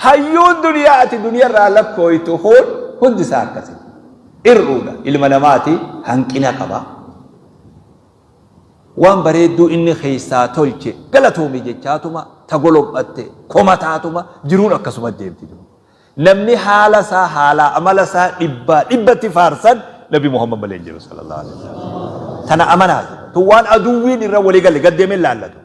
Hayyuun duniyaa ati duniyarraa lakkooytu kun hundi isaa akkasi. Ir'uudha. Ilma namaati hanqina qaba. Waan bareedduu inni keessaa tolche galatoomi jechaatuma, ta golophatte komataatuma jiruun akkasuma deemti. Namni haala isaa haalaa amala isaa dhibbaa dhibbatti faarsan Nabi Muhammad malee hin jiru sallallahu alaihi wasallam. Tana amanaa jiru. Tun waan aduwwiin irra walii galle gad deemee laallatu.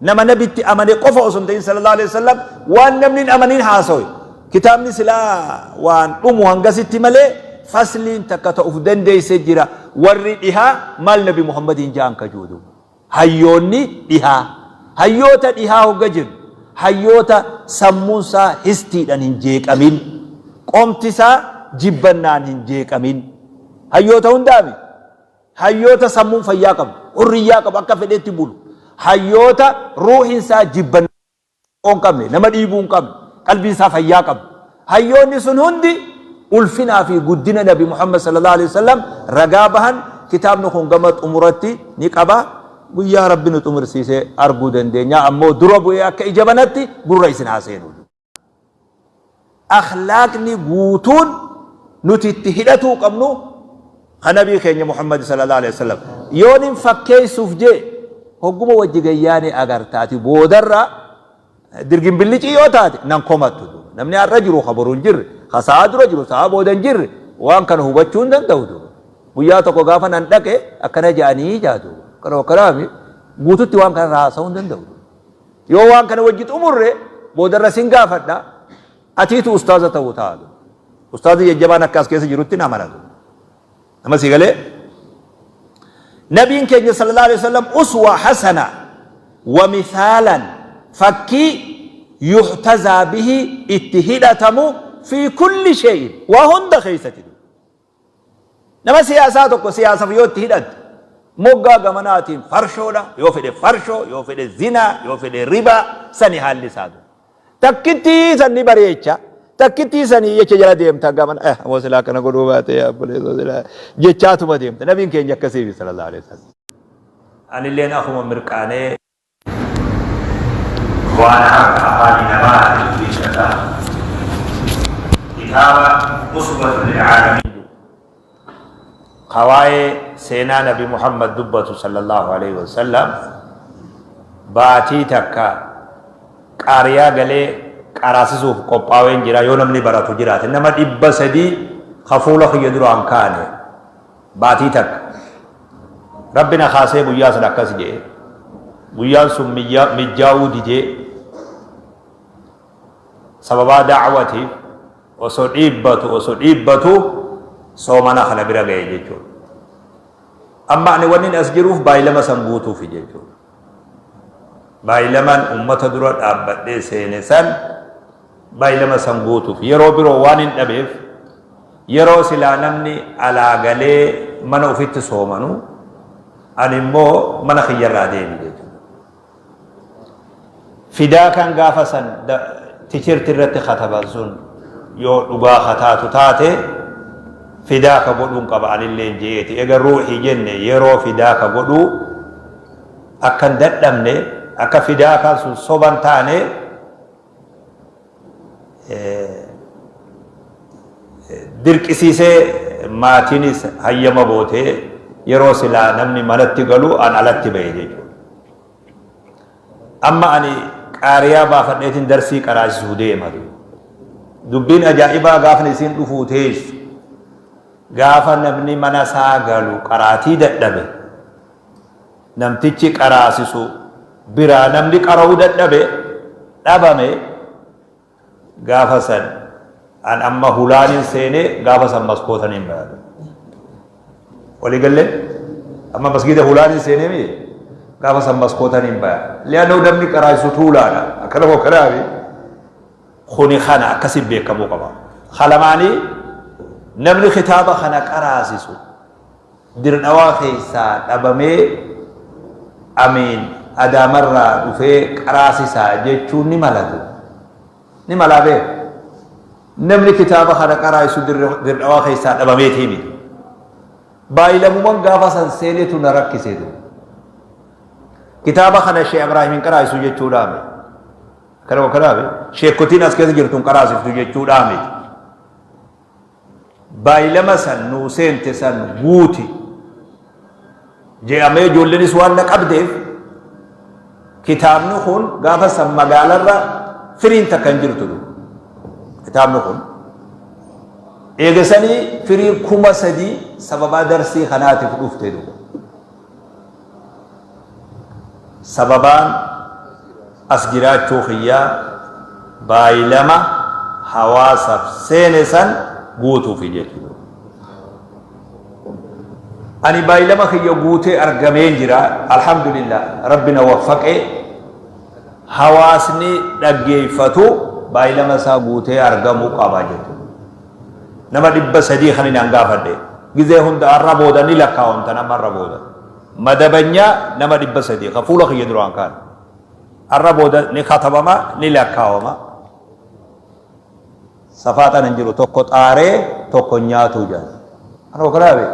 Nama Nabitti amane qofa osoo hin ta'in sallallahu alaihi wasallam waan namni hin amanin haasawe. Kitaabni silaa waan dhumu hangasitti malee fasliin takka ta'uuf dandeesse jira. Warri dhihaa maal Nabi Muhammadiin ja'an ka juudu. Hayyoonni dhihaa. Hayyoota dhihaa hogga jennu hayyoota sammuun isaa histiidhaan hin jeeqamin, qomti isaa jibbannaan hin jeeqamin. Hayyoota hundaami. Hayyoota sammuun fayyaa qabdu, hurriyyaa qabu, akka fedhetti bulu. Hayyoota ruuhiin isaa jibbannaa hin qabne, nama dhiibuu hin qabne, qalbiin isaa fayyaa qabdu. Hayyoonni sun hundi ulfinaa fi guddina Nabi Muhammad sallallahu alaihi wasallam ragaa bahan. Kitaabni kun gama xumuratti ni qaba. Guyyaa Rabbi nu xumursiise arguu dandeenya. Ammoo dura bu'ee akka ija banatti gurra isin haa seenu. Akhlaaqni guutuun nuti itti hidhatuu qabnu kan Nabii keenya Muhammad sallallahu alaihi wasallam. Yoon hin fakkeessuuf jee hogguma wajji gayyaani agartaati, boodarra dirgin billicii yoo taate nan komattu. Duuba namni har'a jiru, ka boru hin jirre, ka sa'a dura jiru, sa'a booda hin jirre, waan kana hubachuu hin danda'u. Duuba guyyaa tokko gaafa nan dhaqe akkana ja'anii jaa. Duuba kana akkanaami guututti waan kana haasa'uu hin danda'u. Yoo waan kana wajji xumurre boodarra sin gaafadha, atiitu ustaaza ta'uu ta'a. Ustaazi jajjabaan akka as keessa jirutti na amanatu. Nama si galee, Nabiin keenya sallallahu alaihi wasallam uswa hasana wa mithaalan, fakkii yuhtazaa bihi, itti hidhatamu, fi kulli shay'in, waa hunda keessatti. Nama siyaasaa tokko siyaasaaf yoo itti hidhatte, moggaa gamanaatiin farshoodha, yoo fedhe farshoo, yoo fedhe zinaa, yoo fedhe ribaa, sani haalli isaa. Takkittii san ni bareecha, takkittii sanii jecha jala deemta gamana, moo silaa akkana godhuu baate yaa obboleessoo silaa jechaatuma deemta. Nabiin keenya akkasii sallallahu alaihi wasallam. Anilleen akkuma mirqaanee waan harka afaanii namaatiin dubbifata. Kitaaba Uswatun lil'aalamiin ka waa'ee seenaa Nabi Muhammad dubbatu sallallahu alaihi wasallam baatii takka qaariyaa galee qaraasisuuf qophaa'een jira. Yoo namni baratu jiraate, nama 300 ka fuula kiyya duraan kaane baatii takka Rabbi na kaasee guyyaa sana akkas jedhe. Guyyaan sun mijjaa'uu didee, sababaa da'watiif osoo dhiibbatu osoo dhiibbatu soomana kana bira ga'e jechuudha. Amma ani wanni as jiruuf baay'ilama san guutuufi jechuudha. Baay'ilamaan ummata dura dhaabbadhee seene san baay'ilama san guutuuf yeroo biroo waan hin dhabeef, yeroo silaa namni alaa galee mana ofitti soomanu ani immoo mana kiyyarraa deemi jechuudha. Fidaa kan gaafa san tishirti irratti kataban sun yoo dhugaa kataatu taate, fidaa ka godhuun qaba anilleen je'eeti. Ega ruuhii jenne, yeroo fidaa ka godhuu akka hin dadhabne, akka fidaa kan sun soban taane dirqisiisee, maatiinis hayyama gootee, yeroo silaa namni manatti galu an alatti ba'e jechuudha. Amma ani qaariyaa baafadheetiin darsii qaraasisuu deema. Dubbiin ajaa'ibaa gaafni isiin dhufuu teessu, gaafa namni mana isaa galu qaraatii dadhabe, namtichi qaraasisu biraa namni qara'uu dadhabe dhabame, gaafa san an amma hulaanin seenee gaafa san maskootaniin bayatu. Walii gallee, amma masgiida hulaanin seenee mi gaafa san maskootaniin baya. Li'annoo namni qaraasisu tuulaadha. Akkana moo kanaafi kuni kana akkasi beekamuu qaba. Kalamaanii namni kitaaba kana qaraasisu Dirdhawaa keessaa dhabamee Amiin Adaamarraa dhufee qaraasisaa jechuun ni malatu. Ni malaa beeku. Namni kitaaba kana qaraasisu Dirdhawaa keessaa dhabameetii miti. Baay'ilamuman gaafa san seenetu na rakkiseetu. Kitaaba kana Sheekh Ibraahim hin qaraasisu jechuudhaami. Kana kanaaf sheekkotiin as keessa jirtu hin qaraasiftu jechuudhaa miti. Baay'ilama san nuu seente san guuti je'amee ijoolleenis waan na qabdeef, kitaabni kun gaafa san magaalarra firiin takka hin jirtu. Kitaabni kun eegasanii firii 3000 sababaa darsii kanaatiif dhufte duuba. Sababaan as jiraachuu kiyyaa baay'ilama hawaasaaf seene san guutuufi jechuudha. Ani baay'ilama kiyya guutee argameen jira. Alhamdulillah, Rabbi na waffaqee hawaasni dhaggeeffatu baay'ilama isaa guutee argamuu qaba jechuudha. Nama 300 kan inni gaafadhe. Gizee hunda har'a booda ni lakkaawamta, nama har'a booda. Madabanyaa nama 300 ka fuula kiyya duraan kaan. Har'a booda ni katabama, ni lakkaawama. Safaaxaan hin jiru, tokko xaaree tokko nyaatu jedhan. Kana kanaafi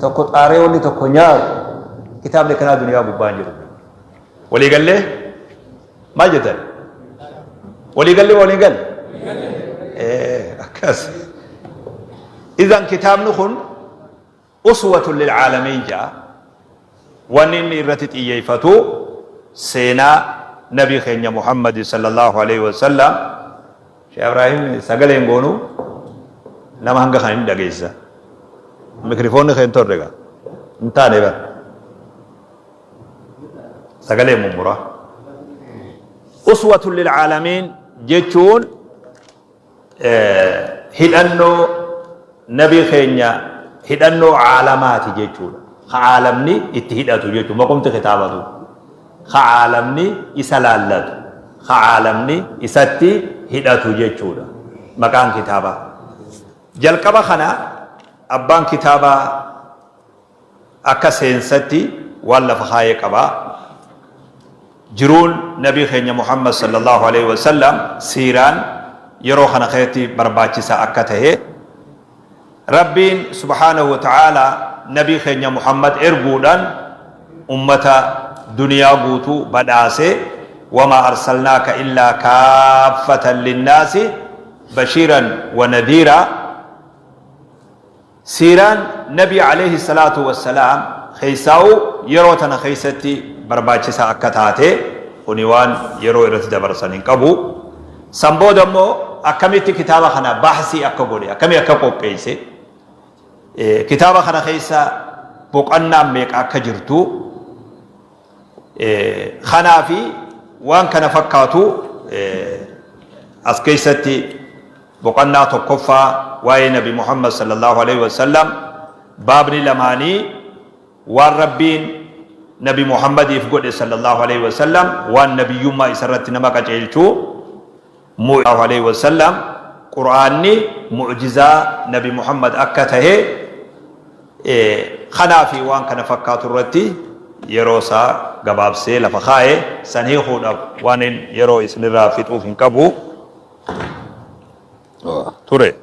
tokko xaaree wanni tokko nyaatu kitaabni kanaa duniyaa gubbaa hin jiru. Waliigallee maal jettan? Waliigallee, waliigalle? Akkas. Idan kitaabni kun uswatun lilcaalamiin jedha. Wanni inni irratti xiyyeeffatu seenaa nabii keenya Muhammad sallallahu alaihi wasallam. Sheekh Ibrahim, sagaleen goonu nama hanga kan hin dhageessa. Mikrifoonni keen torre gaa. Hin taane bar. Sagalee mummura. Uswatun lilcaalamiin jechuun hidhannoo nabii keenya, hidhannoo caalamaati jechuudha. Ka caalamni itti hidhatu jechuudha. Maqumti kitaabatu. Ka caalamni isa laallatu. Ka caalamni isatti hidhatu jechuudha. Maqaan kitaabaa. Jalqaba kana abbaan kitaabaa akka seensatti waan lafa kaayee qaba. Jiruun nabii keenya Muhammad sallallahu alaihi wasallam siiraan yeroo kana keessatti barbaachisaa akka tahe, Rabbiin subhaanahu wa ta'ala nabii keenya Muhammad erguudhaan ummata duniyaa guutuu badhaase, wamaa arsalnaaka illaa kaaffatan linnaasi bashiiran wa nadhiiraa. Siiraan nabii alayhi salaatu wassalaam keessaa'u yeroo tana keessatti barbaachisaa akka taate, kuni waan yeroo irratti dabarsan hin qabu. San booda immoo akkamitti kitaaba kana baasii akka godhe, akkamii akka qopheesse, kitaaba kana keessa boqonnaan meeqa akka jirtu, kanaa fi waan kana fakkaatu as keessatti boqonnaa tokkoffaa waa'ee nabi Muhammad sallallahu alaihi wasallam, baabni lamaanii waan Rabbiin nabi Muhammadiif godhe sallallahu alaihi wasallam, waan nabiyyummaa isarratti nama qaceelchuu alaihi wasallam, Qur'aanni mu'jizaa nabi Muhammad akka tahe, kanaa fi waan kana fakkaatu irratti yeroo isaa gabaabsee lafa kaa'e. San hiikuudhaaf waan yeroo isinirraa fixuuf hin qabu ture.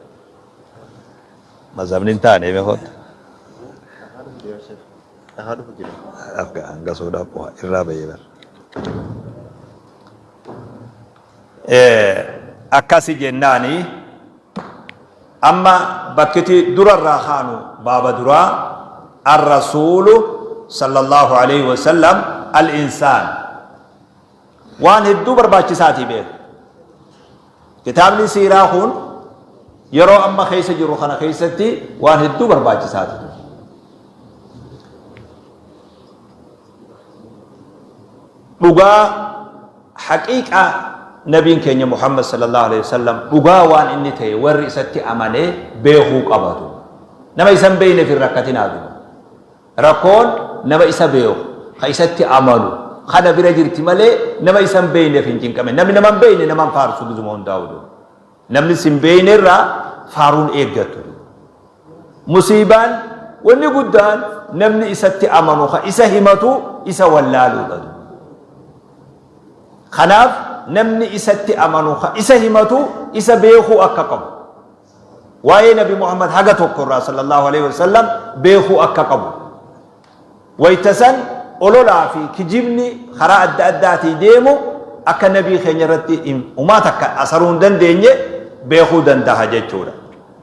Mazhabni hin taane meeqoota? Hanga soodhaa irraa bahee bara. Akkasi jennaani amma bakkiti durarraa kaanu baaba duraa, ar-rasuulu sallallahu alaihi wasallam al-insaan, waan hedduu barbaachisaatii beeku. Kitaabni siiraa kun yeroo amma keessa jiru kana keessatti waan hedduu barbaachisaati. Dhugaa haqiiqaa nabiin keenya Muhammad sallallahu alaihi wasallam, dhugaa waan inni ta'e warri isatti amanee beekuu qabatu. Nama isa hin beekneef hin rakkatinaa duuba. Rakkoon nama isa beeku, ka isatti amanu kana bira jirti malee nama isa hin beekneef hin cinqame. Namni nama hin beekne nama hin faarsu gizuma hundaa'u duuba. Namni si hin beekne irraa faaruun eeggattu. Musiibaan wanni guddaan namni isatti amanu ka isa himatu isa wallaaluudha. Kanaaf namni isatti amanu ka isa himatu isa beekuu akka qabu. Waa'ee Nabi Muhammad haga tokko irraa sallallahu alaihi wasallam beekuu akka qabu. Wayta san ololaa fi kijibni karaa adda addaatii deemu akka nabii keenya irratti humaa takka asaruu hin dandeenye beekuu dandaha jechuudha.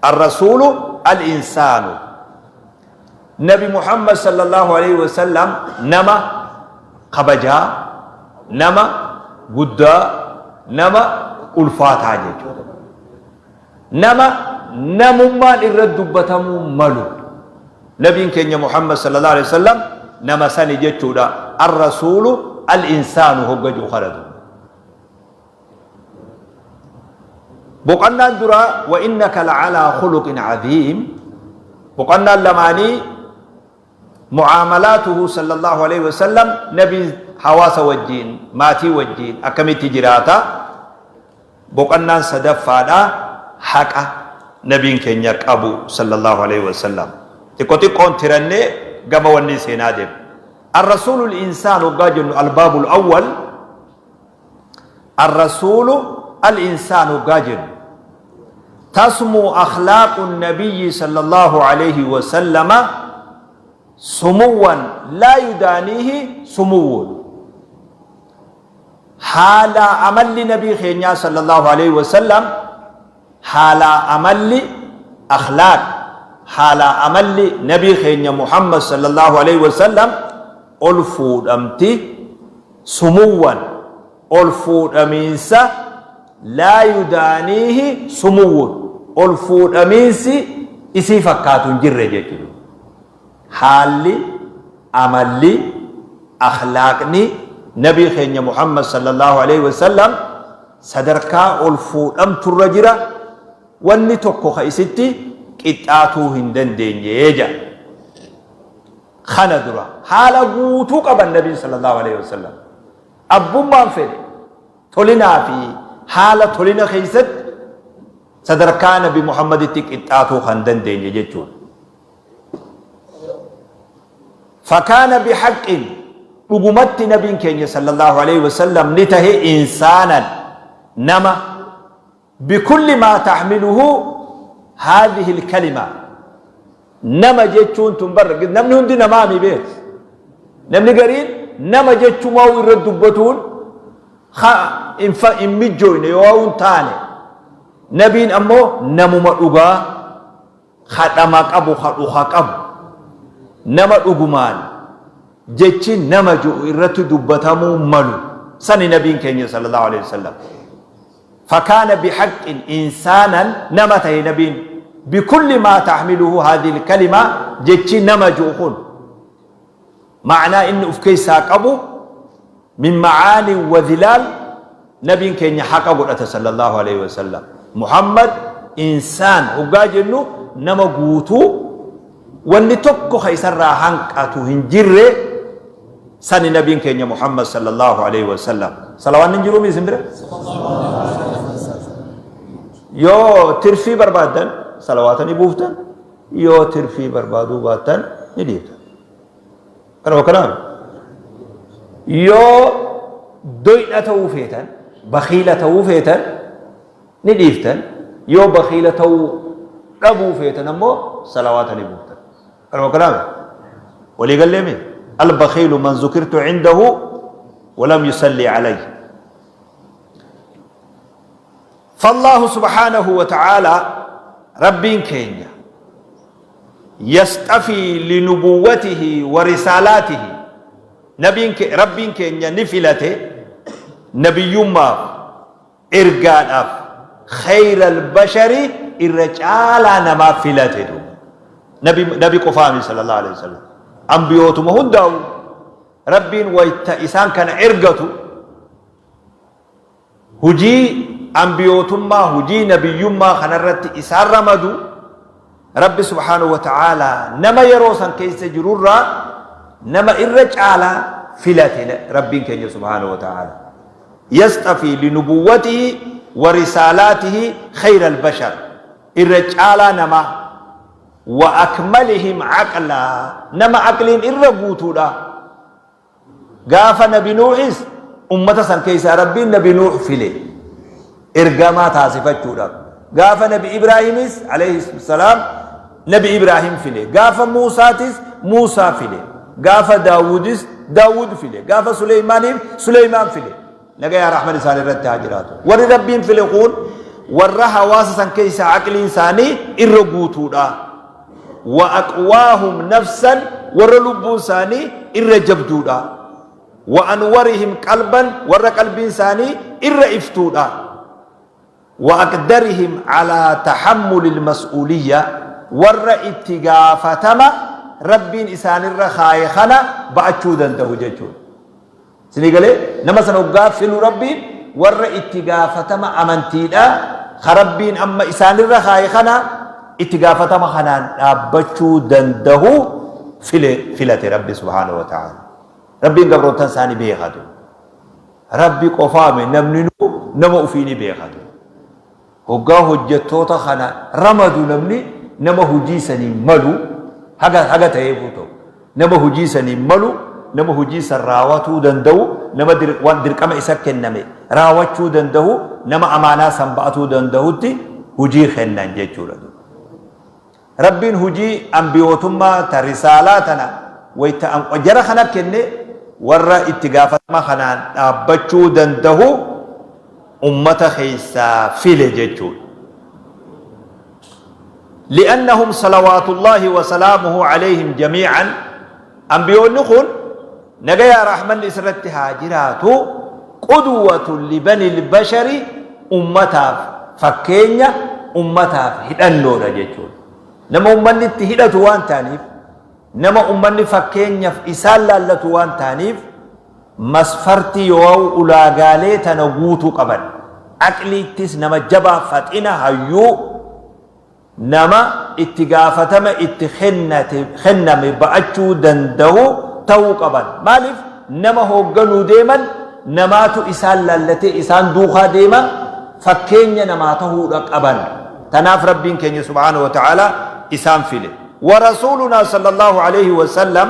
Arrasuulu al-insaanu. Nabi Muhammad sallallahu alaihi wasallam nama kabajaa, nama guddaa, nama ulfaataa jechuudha. Nama namummaan irra dubbatamuu malu. Nabiin keenya Muhammad sallallahu alaihi wasallam nama sani jechuudha. Ar-rasuulu al-insaanu hogga jiru kana duuba. Boqonnaan duraa wa innaka la'alaa khuluqin cadiim. Boqonnaan lamaanii mucaamalaatuhu sallallahu alaihi wasallam, nabiin hawaasa wajjiin, maatii wajjiin akkamitti jiraata. Boqonnaan sadaffaadha haqa nabiin keenya qabu sallallahu alaihi wasallam. Xiqqo xiqqoon tirannee gama wanni seenaa deemu. Ar-rasuulul insaan hoggaa jennu, albaabul awwal, Ar-rasuulu al-insaan hoggaa jennu, tasmuu akhlaaqu nabiyyi sallallahu alayhi wa sallama sumuwwan laa yudaaniihi sumuwwun. Haalaa amalli nabii keenyaa sallallahu alayhi wa sallam, haalaa amalli akhlaaq, haalaa amalli nabii keenya Muhammad sallallahu alayhi wa sallam ol fuudhamti, sumuwwan, ol fuudhamiinsa, laa yudaaniihi sumuwwun, ol fuudhamiinsi isii fakkaatu hin jirre jechuudha. Haalli, amalli, akhlaaqni nabii keenya Muhammad sallallahu alaihi wasallam sadarkaa ol fuudhamturra jira, wanni tokko ka isitti qixxaatuu hin dandeenye jedha. Kana dura haala guutuu qaban nabiin sallallahu alaihi wasallam. Abbummaan fedhe tolinaa fi haala tolina keessatti sadarkaa nabi Muhammaditti qixxaatuu kan dandeenye jechuudha. Fakaana bihaqqin, dhugumatti nabiin keenya sallallahu alaihi wasallam ni tahe insaanan, nama, bikulli maa taxmiluhu haadhihi alkalima. Nama jechuun tun bar namni hundi namaa mi beek. Namni gariin nama jechumaa irra dubbatuun hin mijjooyne yoo hin taane, nabiin ammoo namuma dhugaa kadhama qabu, ka dhuka qabu, nama dhugumaan jechi nama ji'u irratti dubbatamuu malu sani nabiin keenya sallallahu alaihi wasallam. Fakaana bihaqqin insaanan, nama tahe nabiin, bikulli maa taxmiluhu haadhihi alkalima, jechi nama ji'u kun ma'naa inni uf keessaa qabu, min ma'aani wa dhilaal. Nabiin keenya haqa godhata sallallahu alaihi wasallam. Muhammad insaan hoggaa jennu nama guutuu, wanni tokko ka isarraa hanqatu hin jirre sani nabiin keenya Muhammad sallallahu alaihi wasallam. Salawaanni hin jiruu isin bira? Yoo tirfii barbaaddan salawaata ni buuftan, yoo tirfii barbaaduu baattan ni dhiiftan. Kanuma kanaaf yoo doyna ta'uu feetan, bakiila ta'uu feetan ni dhiiftan, yoo bakiila ta'uu dhabuu feetan ammoo salawaata ni buuftan. Kanuma kanaaf walii galleemi. Al-bakiilu man zukirtu cindahu walam yusalli alayhi. Fallaahu subhaanahu wa ta'aalaa, Rabbiin keenya, yasxafii linubuwwatihi wa risaalaatihi, nabiin Rabbiin keenya ni filate nabiyyummaaf ergaadhaaf khayral bashari, irra caalaa namaa filate duuba. Nabi qofaami sallallahu alaihi wasallam, ambiyootuma hundaa'u Rabbiin wayta isaan kana ergatu hujii ambiyootummaa, hujii nabiyyummaa kanarratti isaan ramadu. Rabbi subhaanahu wa ta'aalaa nama yeroo san keessa jirurraa nama irra caalaa filate. Rabbiin keenya subhaanahu wa ta'aalaa yasxafii linubuwwatihi wa risaalaatihi khayra albashar, irra caalaa namaa, wa akmalihim aqlaa, nama aqliin irra guutuudha. Gaafa nabi Nuuhis ummata san keessaa Rabbiin nabi Nuuh file ergamaa taasifachuudhaaf. Gaafa nabi Ibraahimis alayhi salaam nabi Ibraahim file. Gaafa Muusaatis Muusaa file. Gaafa Daawudis Daawud file. Gaafa Suleymaaniif Suleymaan file. Nagayaa rahman isaan irratti haa jiraatu. Warri Rabbiin file kun warra hawaasa san keessa aqliin isaanii irra guutuudha. Wa aqwaahum nafsan, warra lubbuun isaanii irra jabduudha. Wa anwarihim qalban, warra qalbiin isaanii irra iftuudha. Wa aqdarihim alaa tahammulil mas'uuliyya, warra itti gaafatama Rabbiin isaanirra kaaye kana ba'achuu danda'u jechuudha. Isinii galee? Nama sana hoggaa filu Rabbiin warra itti gaafatama amantiidha ka Rabbiin amma isaanirra kaaye kana itti gaafatama kanaan dhaabbachuu danda'u file filate Rabbi subhaanahu wa ta'ala. Rabbiin gabroottan isaa ni beekatu. Rabbi qofaame namninuu nama ufii ni beekatu. Hoggaa hojjattoota kana ramadu namni nama hujii saniin malu haga haga ta'eefuu ta'u. Nama hujii saniin malu, nama hujii san raawatuu danda'u, nama dir, waan dirqama isa kenname raawachuu danda'u, nama amaanaa san ba'atuu danda'utti hujii kennan jechuudha. Rabbiin hujii anbiyootummaa ta risaalaa tana wayta jara kana kenne warra itti gaafatama kanaan dhaabbachuu dandahu ummata keessaa file jechuudha. Li'annahum salawaatullaahi wa salaamuhu alayhim jamii'an, anbiyoonni kun nagayaa rahmanni isirratti haa jiraatu, qudwatun libanil bashari, ummataaf fakkeenya, ummataaf hidhannoodha jechuudha. Nama ummanni itti hidhatu waan ta'aniif, nama ummanni fakkeenyaf isaan laallatu waan ta'aniif, masfartii yoo'au ulaagaalee tana guutuu qaban. Aqliittis nama jabaa, faxina, hayyuu, nama itti gaafatama itti kennate, kenname ba'achuu dandahu tahuu qaban. Maaliif? Nama hoogganuu deeman namaatu isaan laallatee isaan duukaa deema, fakkeenya namaa tahuudha qaban. Tanaaf Rabbiin keenya subhaanahu wa ta'aalaa isaan file. Wa rasuulunaa sallallahu alayhi wa sallam,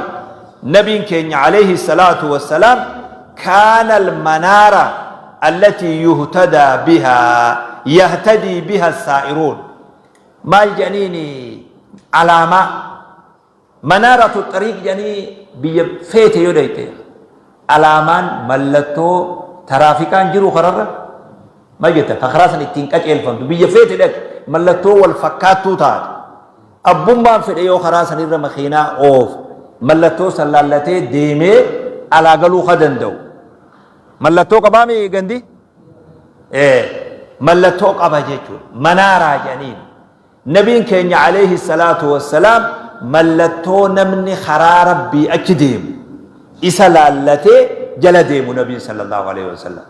Nabiin keenya alayhi salaatu wa salaam, kaana al-manaara allatii yuhtadaa bihaa yahtadii biha as-saa'iruun. Maal jedhaniini? Alaamaa manaaratu xariiq jedhanii, biyya feete yoo dhayxe alaamaan mallattoo taraafikaan jiru kararra maal jetta, ka karaa san ittiin qaceelfamtu, biyya feete dhaqe mallattoo wal fakkaattuu taate, abbummaan fedhe yoo karaa sanirra makiinaa oofu mallattoo san laallatee deemee alaa galuu ka danda'u. Mallattoo qabaami gandi? Mallattoo qaba jechuudha. Manaaraa jedhaniin. Nabiin keenya alayhi salaatu wassalaam mallattoo namni karaa Rabbii achi deemu isa laallatee jala deemu nabiin sallallahu alayhi wasallam.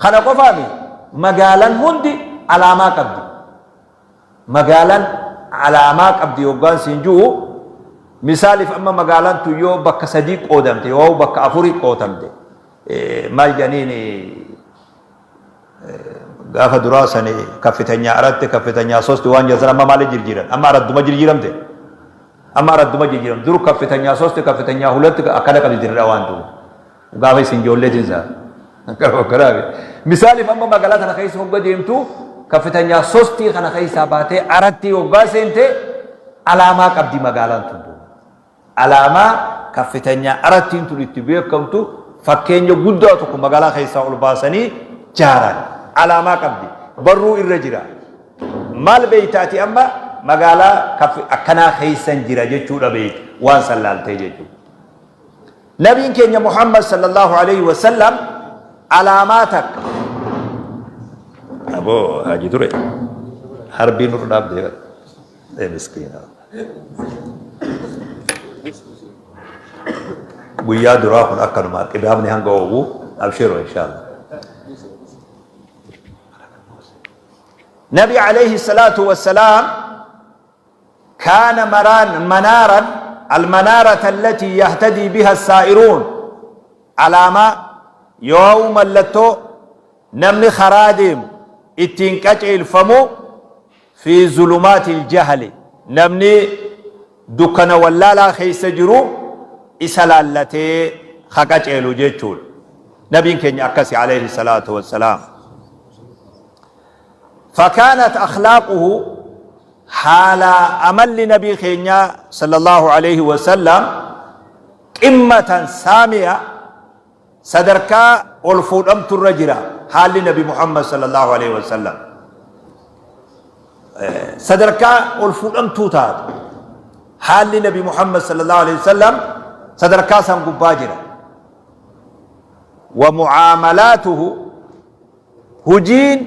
Kana qofaami, magaalan hundi alaamaa qabdi. Magaalaan alaamaa qabdi yoggaan siin ju'u, misaaliif amma magaalaan tun yoo bakka sadii qoodamte yoo bakka afurii qoodamte, maal jedhaniin, gaafa duraa sani kaffitanyaa aratti kaffitanyaa sosti waan jedhan san amma maali jirjiiran? Amma aradduma jirjiiramte, amma aradduma jirjiiramte. Dur kaffitanyaa sosti, kaffitanyaa hulatti akkana qabdi dirra waan tu'u gaafa isin ijoollee tinsaa. Misaaliif amma magaalaa tana keessa hogga deemtu, kaffitanyaa sostii kana keessaa baatee aratti hoggaa seente alaamaa qabdi magaalaan tun. Alaamaa kaffitanyaa arattiin tun itti beekamtu, fakkeenya guddaa tokko magaalaa keessaa ol baasanii jaaran. Alaamaa qabdi. Barruu irra jira. Maal beeyta ati? Amma magaalaa akkanaa keessan jira jechuudha beeyta waan san laaltee jechuudha. Nabiin keenya Muhammad sallallahu alaihi wasallam alaamaa takka. Aboo haji ture. Harbii nurra dhaabdee bara. Ee miskiina. Guyyaa duraa kun akkanuma qidaamni hanga oowwu abshiru inshallah. Nabi alayhi salaatu wassalaam kaana maraan manaaran, almanaarata allatii yahtadii biha assaa'iruun, alaamaa yoo mallattoo namni karaa deemu ittiin qaceelfamu, fi zulumaatil jahli, namni dukkana wallaalaa keessa jiru isa laallatee ka qaceelu jechuudha. Nabiin keenya akkasi alayhi salaatu wassalaam. Fakaanat akhlaaquhu, haala amalli nabii keenyaa sallallahu alayhi wasallam, qimmatan saamiya, sadarkaa ol fuudhamturra jira haalli Nabi Muhammad sallallahu alaihi wasallam. Sadarkaa ol fuudhamtuu taate haalli Nabi Muhammad sallallahu alaihi wasallam sadarkaa san gubbaa jira. Wa mucaamalaatuhu, hujiin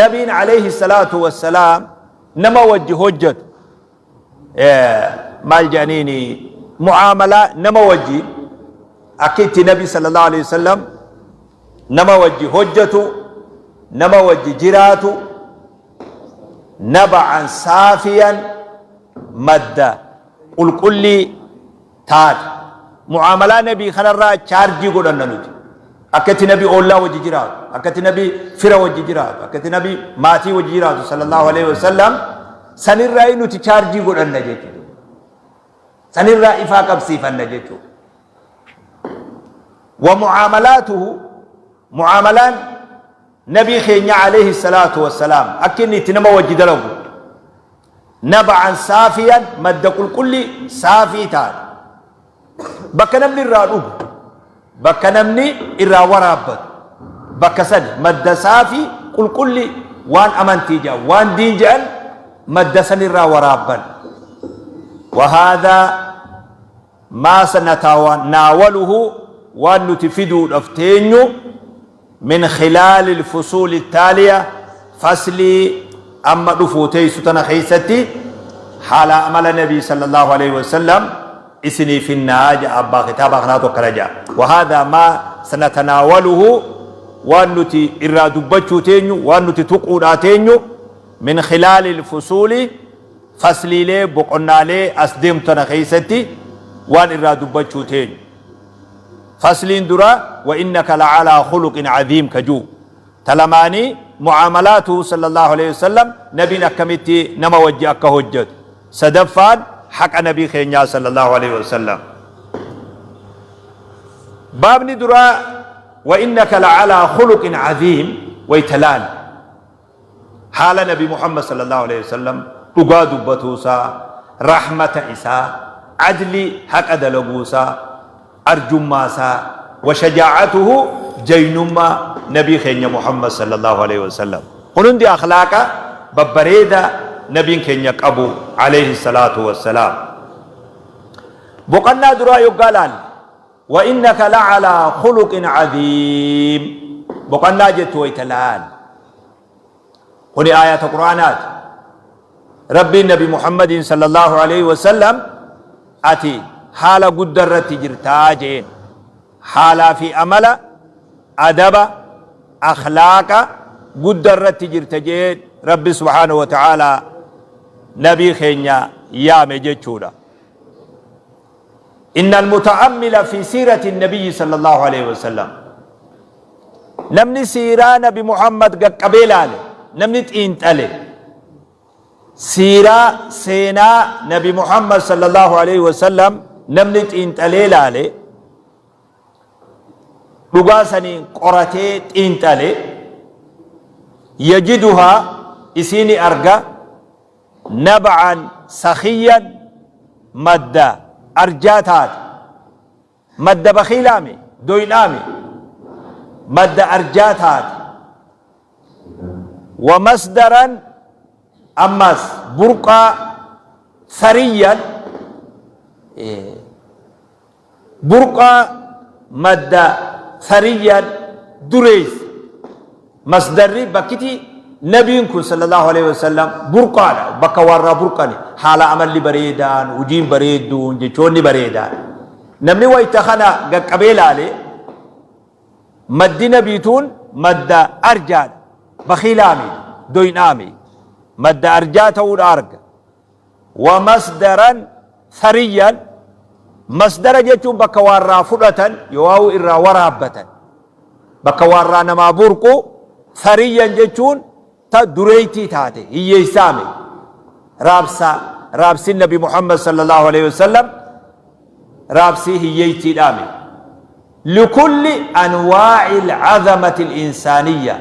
nabiin alayhi salaatu wassalaam nama wajji hojjatu, maal jedhaniini, mu'aamalaa nama wajji akka itti nabi sallallahu alayhi wasallam nama wajji hojjatu, nama wajji jiraatu, naba'an saafiyan, madda qulqullii taate. Mu'aamalaa nabii kanarraa chaarjii godhanna nuti. Akka itti nabi oollaa wajji jiraatu, akka itti nabi fira wajji jiraatu, akka itti nabi maatii wajji jiraatu sallallahu alaihi wasallam, sanirraa nuti chaarjii godhanna jechuudha. Sanirraa ifaa qabsiifanna jechuudha. Wa mu'aamalaatuhu, mu'aamalaan nabii keenya alayhi salaatu wassalaam, akka inni itti nama wajji dalagu, naba'an saafiyan, madda qulqullii saafii taate, bakka namni irraa dhugu, bakka namni irraa waraabbatu, bakka sani madda saafii qulqullii, waan amantii jedhan, waan diin jedhan, madda san irraa waraabban. Wahaadhaa maa sanatanawaluhu, waan nuti fiduudhaaf teenyu, min khilaali lfusuuli taaliya, faslii amma dhufuu teessu tana keessatti haala amala nabii sallallahu alaihi wasallam isinii finnaa ja'a. Abbaa kitaaba kanaatu akkana ja'a. Wahaadhaa maa sanatanaawaluhu, waan nuti irraa dubbachuu teenyu, waan nuti tuquudhaa teenyu, min khilaali lfusuuli, fasliilee boqonnaalee as deemtu tana keessatti waan irraa dubbachuu teenyu. Fasliin dura wa innaka lacalaa khuluqin cadiim ka juu, talamaanii mucaamalaatuhu sallallahu alaihi wasallam, nabiin akkamitti nama wajji akka hojjetu, sadaffaan haqa nabii keenyaa sallallahu alaihi wasallam. Baabni duraa wa innaka lacalaa khuluqin cadiim waytalaal haala nabi Muhammad sallallahu alaihi wasallam, dhugaa dubbatuusaa, rahmata isaa, adli haqa dalaguusaa, arjummaasaa, wa shajaa'atuhu, jaynummaa nabii keenya Muhammad sallallahu alaihi wasallam, kun hundi akhlaaqa babbareeda nabiin keenya qabu alayhi salaatu wassalaam. Boqannaa duraa yoggaa laalle, wa innaka lacalaa khuluqin cadiim boqannaa jettu wayta laal, kuni aayata qur'aanaati. Rabbiin nabi Muhammadiin sallallahu alaihi wasallam ati haala gudda irratti jirtaa jeen. Haalaa fi amala, adaba, akhlaaqa gudda irratti jirta jeen Rabbi subhaanahu wa ta'aalaa nabii keenya yaame jechuudha. Inna almuta'ammila fi siirati nabiyyi sallallahu alaihi wasallam, namni siiraa nabi Muhammad gaqqabee laale, namni xiinxale siiraa seenaa nabi Muhammad sallallahu alaihi wasallam, namni xiinxalee laale, dhugaa saniin qoratee xiinxale, yajiduhaa, isiini arga, nab'an sakhiyyan, madda arjaa taate, madda bakhiilaami doynaami, madda arjaa taate, wa masdaran, ammas burqaa, sariyyan, burqaa madda, sariyyan, dureessa. Masdarri bakkiti nabiin kun sallallahu alaihi wasallam burqaadha, bakka warraa burqani. Haala amalli bareedaan, hojiin bareedduun, jechoonni bareedaan, namni wayta kana gaqqabee laale, maddi nabiituun madda arjaadha, bakhiilaami, doynaami, madda arjaa ta'uudha arga. Wa masdaran sariyyan, masdara jechuun bakka waarraa fudhatan yoo'aa irraa waraabbatan, bakka waarraa namaa burqu. Sariyyan jechuun ta dureeytii taate, hiyyeeysaame. Raabsaa, raabsiin nabi Muhammad sallallahu alaihi wasallam raabsii hiyyeeytiidhaame. Likulli anwaa'i al'azamati al-insaaniyya,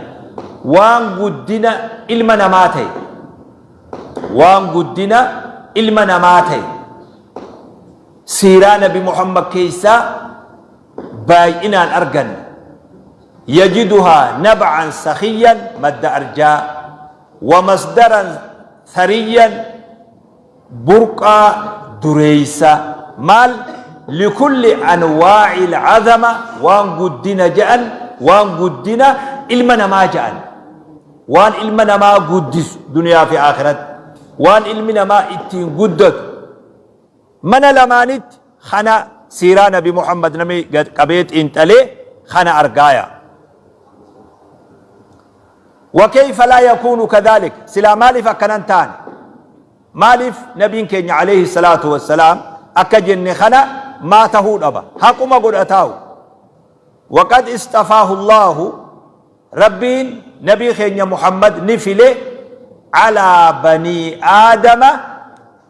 waan guddina ilma namaa ta'e, waan guddina ilma namaa ta'e siiraa nabi Muhammad keessaa baay'inaan arganna. Yajiduhaa nab'an sakhiyyan, madda arjaa, wa masdaran thariyyan, burqaa dureeysa, maal likulli anwaa'il azama, waan guddina je'an, waan guddina ilma namaa je'an, waan ilma namaa guddisu duniyaa fi aakhiratti, waan ilmi namaa ittiin guddatu mana lamaanitti. Kana siiraa nabi Muhammad namni gad qabee xiinxalee kana argaaya. Wa kayfa laa yakuunu kadhalik, silaa maaliif akkana hin taane? Maaliif nabiin keenya alayhi salaatu wassalaam akka jenne kana maa tahuu dhaba? Haquma godhataa'u. Waqad isxafaahu Allaahu, Rabbiin nabii keenya Muhammad ni file, alaa banii aadama,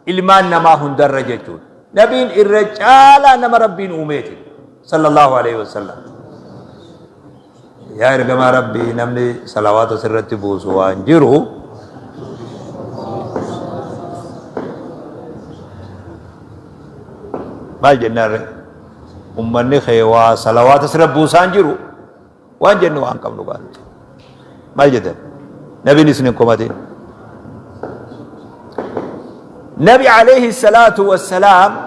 ilmaan namaa hundarra jechuudha. Nabiin irra caalaa nama Rabbiin uumeeti sallallahu alaihi wasallam. Yaa ergamaa Rabbii, namni salawaata sirratti buusu waan jiru, maal jennaan ree? Ummanni kee waa salawaata sirra buusaan jiru, waan jennu waan qabnu baanti. Maal jettan? Nabiin isin hin komatin. Nabi alayhi salaatu wassalaam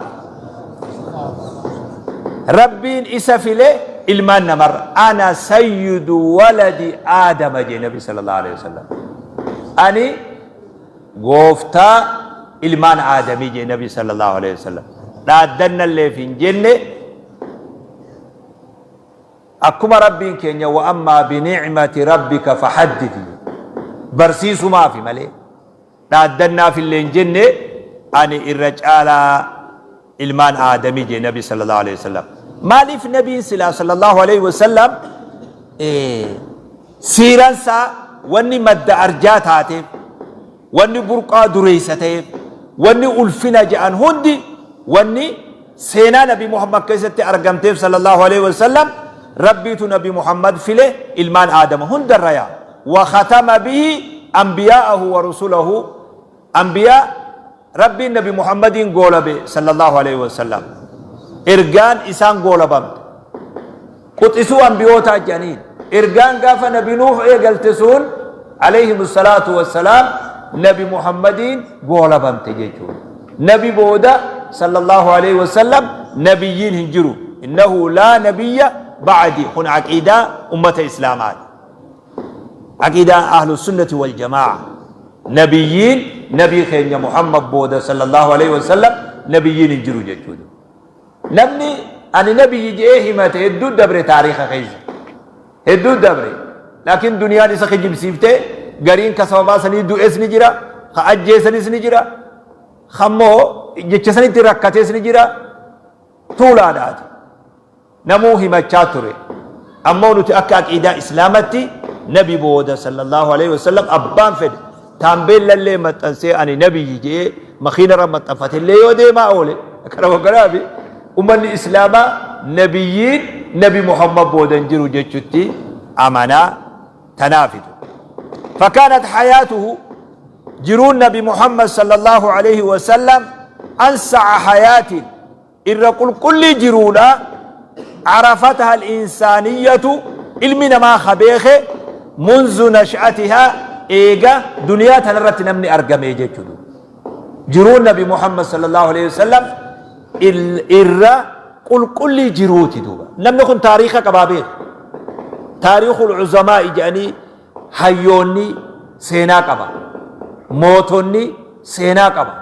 Rabbiin isa file ilmaan namarra. Ana sayyidu waladi Aadama jee Nabi sallallahu alayhi wasallam. Ani gooftaa ilmaan Aadamii jee Nabi sallallahu alayhi wasallam. Dhaaddannalleef hin jenne. Akkuma Rabbiin keenya wa ammaa binicmati rabbika fahaddith jedhe. Barsiisumaafi malee dhaaddannaafillee hin jenne. Ani irra caalaa ilmaan Aadamii jedhe Nabi sallallahu alaihi wasallam. Maaliif Nabiin silaa sallallahu alaihi wasallam siiraan isaa wanni madda arjaa taateef, wanni burqaa dureessa ta'eef, wanni ulfina jedhan hundi, wanni seenaa Nabi Muhammad keessatti argamteef sallallahu alaihi wasallam, Rabbiitu Nabi Muhammad file ilmaan Aadama hundarra yaa wa khatama bihi anbiyaa'ahu wa rusulahu. Anbiyaa Rabbiin Nabi Muhammadiin goolabe sallallahu alaihi wasallam, ergaan isaan goolabamte quxisuu anbiyootaa jedhaniin. Ergaan gaafa Nabi Nuuh eegalte sun alayhimu salaatu wassalaam Nabi Muhammadiin goolabamte jechuudha. Nabi booda sallallahu alayhi wasallam nabiyyiin hin jiru. Innahu laa nabiyya ba'di, kun aqiidaa ummata islaamaati. Aqiidaa ahlu sunnati wal jamaa'a. Nabiyyiin nabii keenya Muhammad booda sallallahu alayhi wasallam nabiyyiin hin jiru jechuudha. Namni ani nabiyyi je'ee himate hedduu dabre taariikha keessa. Hedduu dabre. Laakiin duniyaan isa kijibsiiftee, gariin ka sababaa sanii du'es ni jira, ka ajjeesanis ni jira, kammoo jecha sanitti rakkates ni jira. Tuulaadhaati. Namuu himachaa ture. Ammoo nuti akka aqiidaa Islaamatti nabi booda sallallahu alaihi wasallam abbaan fedhe taambeellallee maxxansee ani nabiyyi je'ee makiinarra maxxanfatellee yoo deemaa oole, kana kanaafi ummanni Islaamaa nabiyyiin nabi Muhammad booda hin jiru jechutti amanaa tanaafitu. Fakaanat hayaatuhu, jiruun nabi Muhammad sallallahu alaihi wasallam, ansa'a hayaatiin, irra qulqullii jiruudha, carafataha al-insaaniyyatu, ilmi namaa ka beeke, munzu nash'atihaa, eega duniyaa tanarratti namni argamee jechuudha. Jiruun nabi Muhammad sallallahu alaihi wasallam irra qulqullii jiruuti duuba. Namni kun taariika qabaa beeka. Taariikul uzamaa'i jedhanii hayyoonni seenaa qaba. Mootonni seenaa qaba.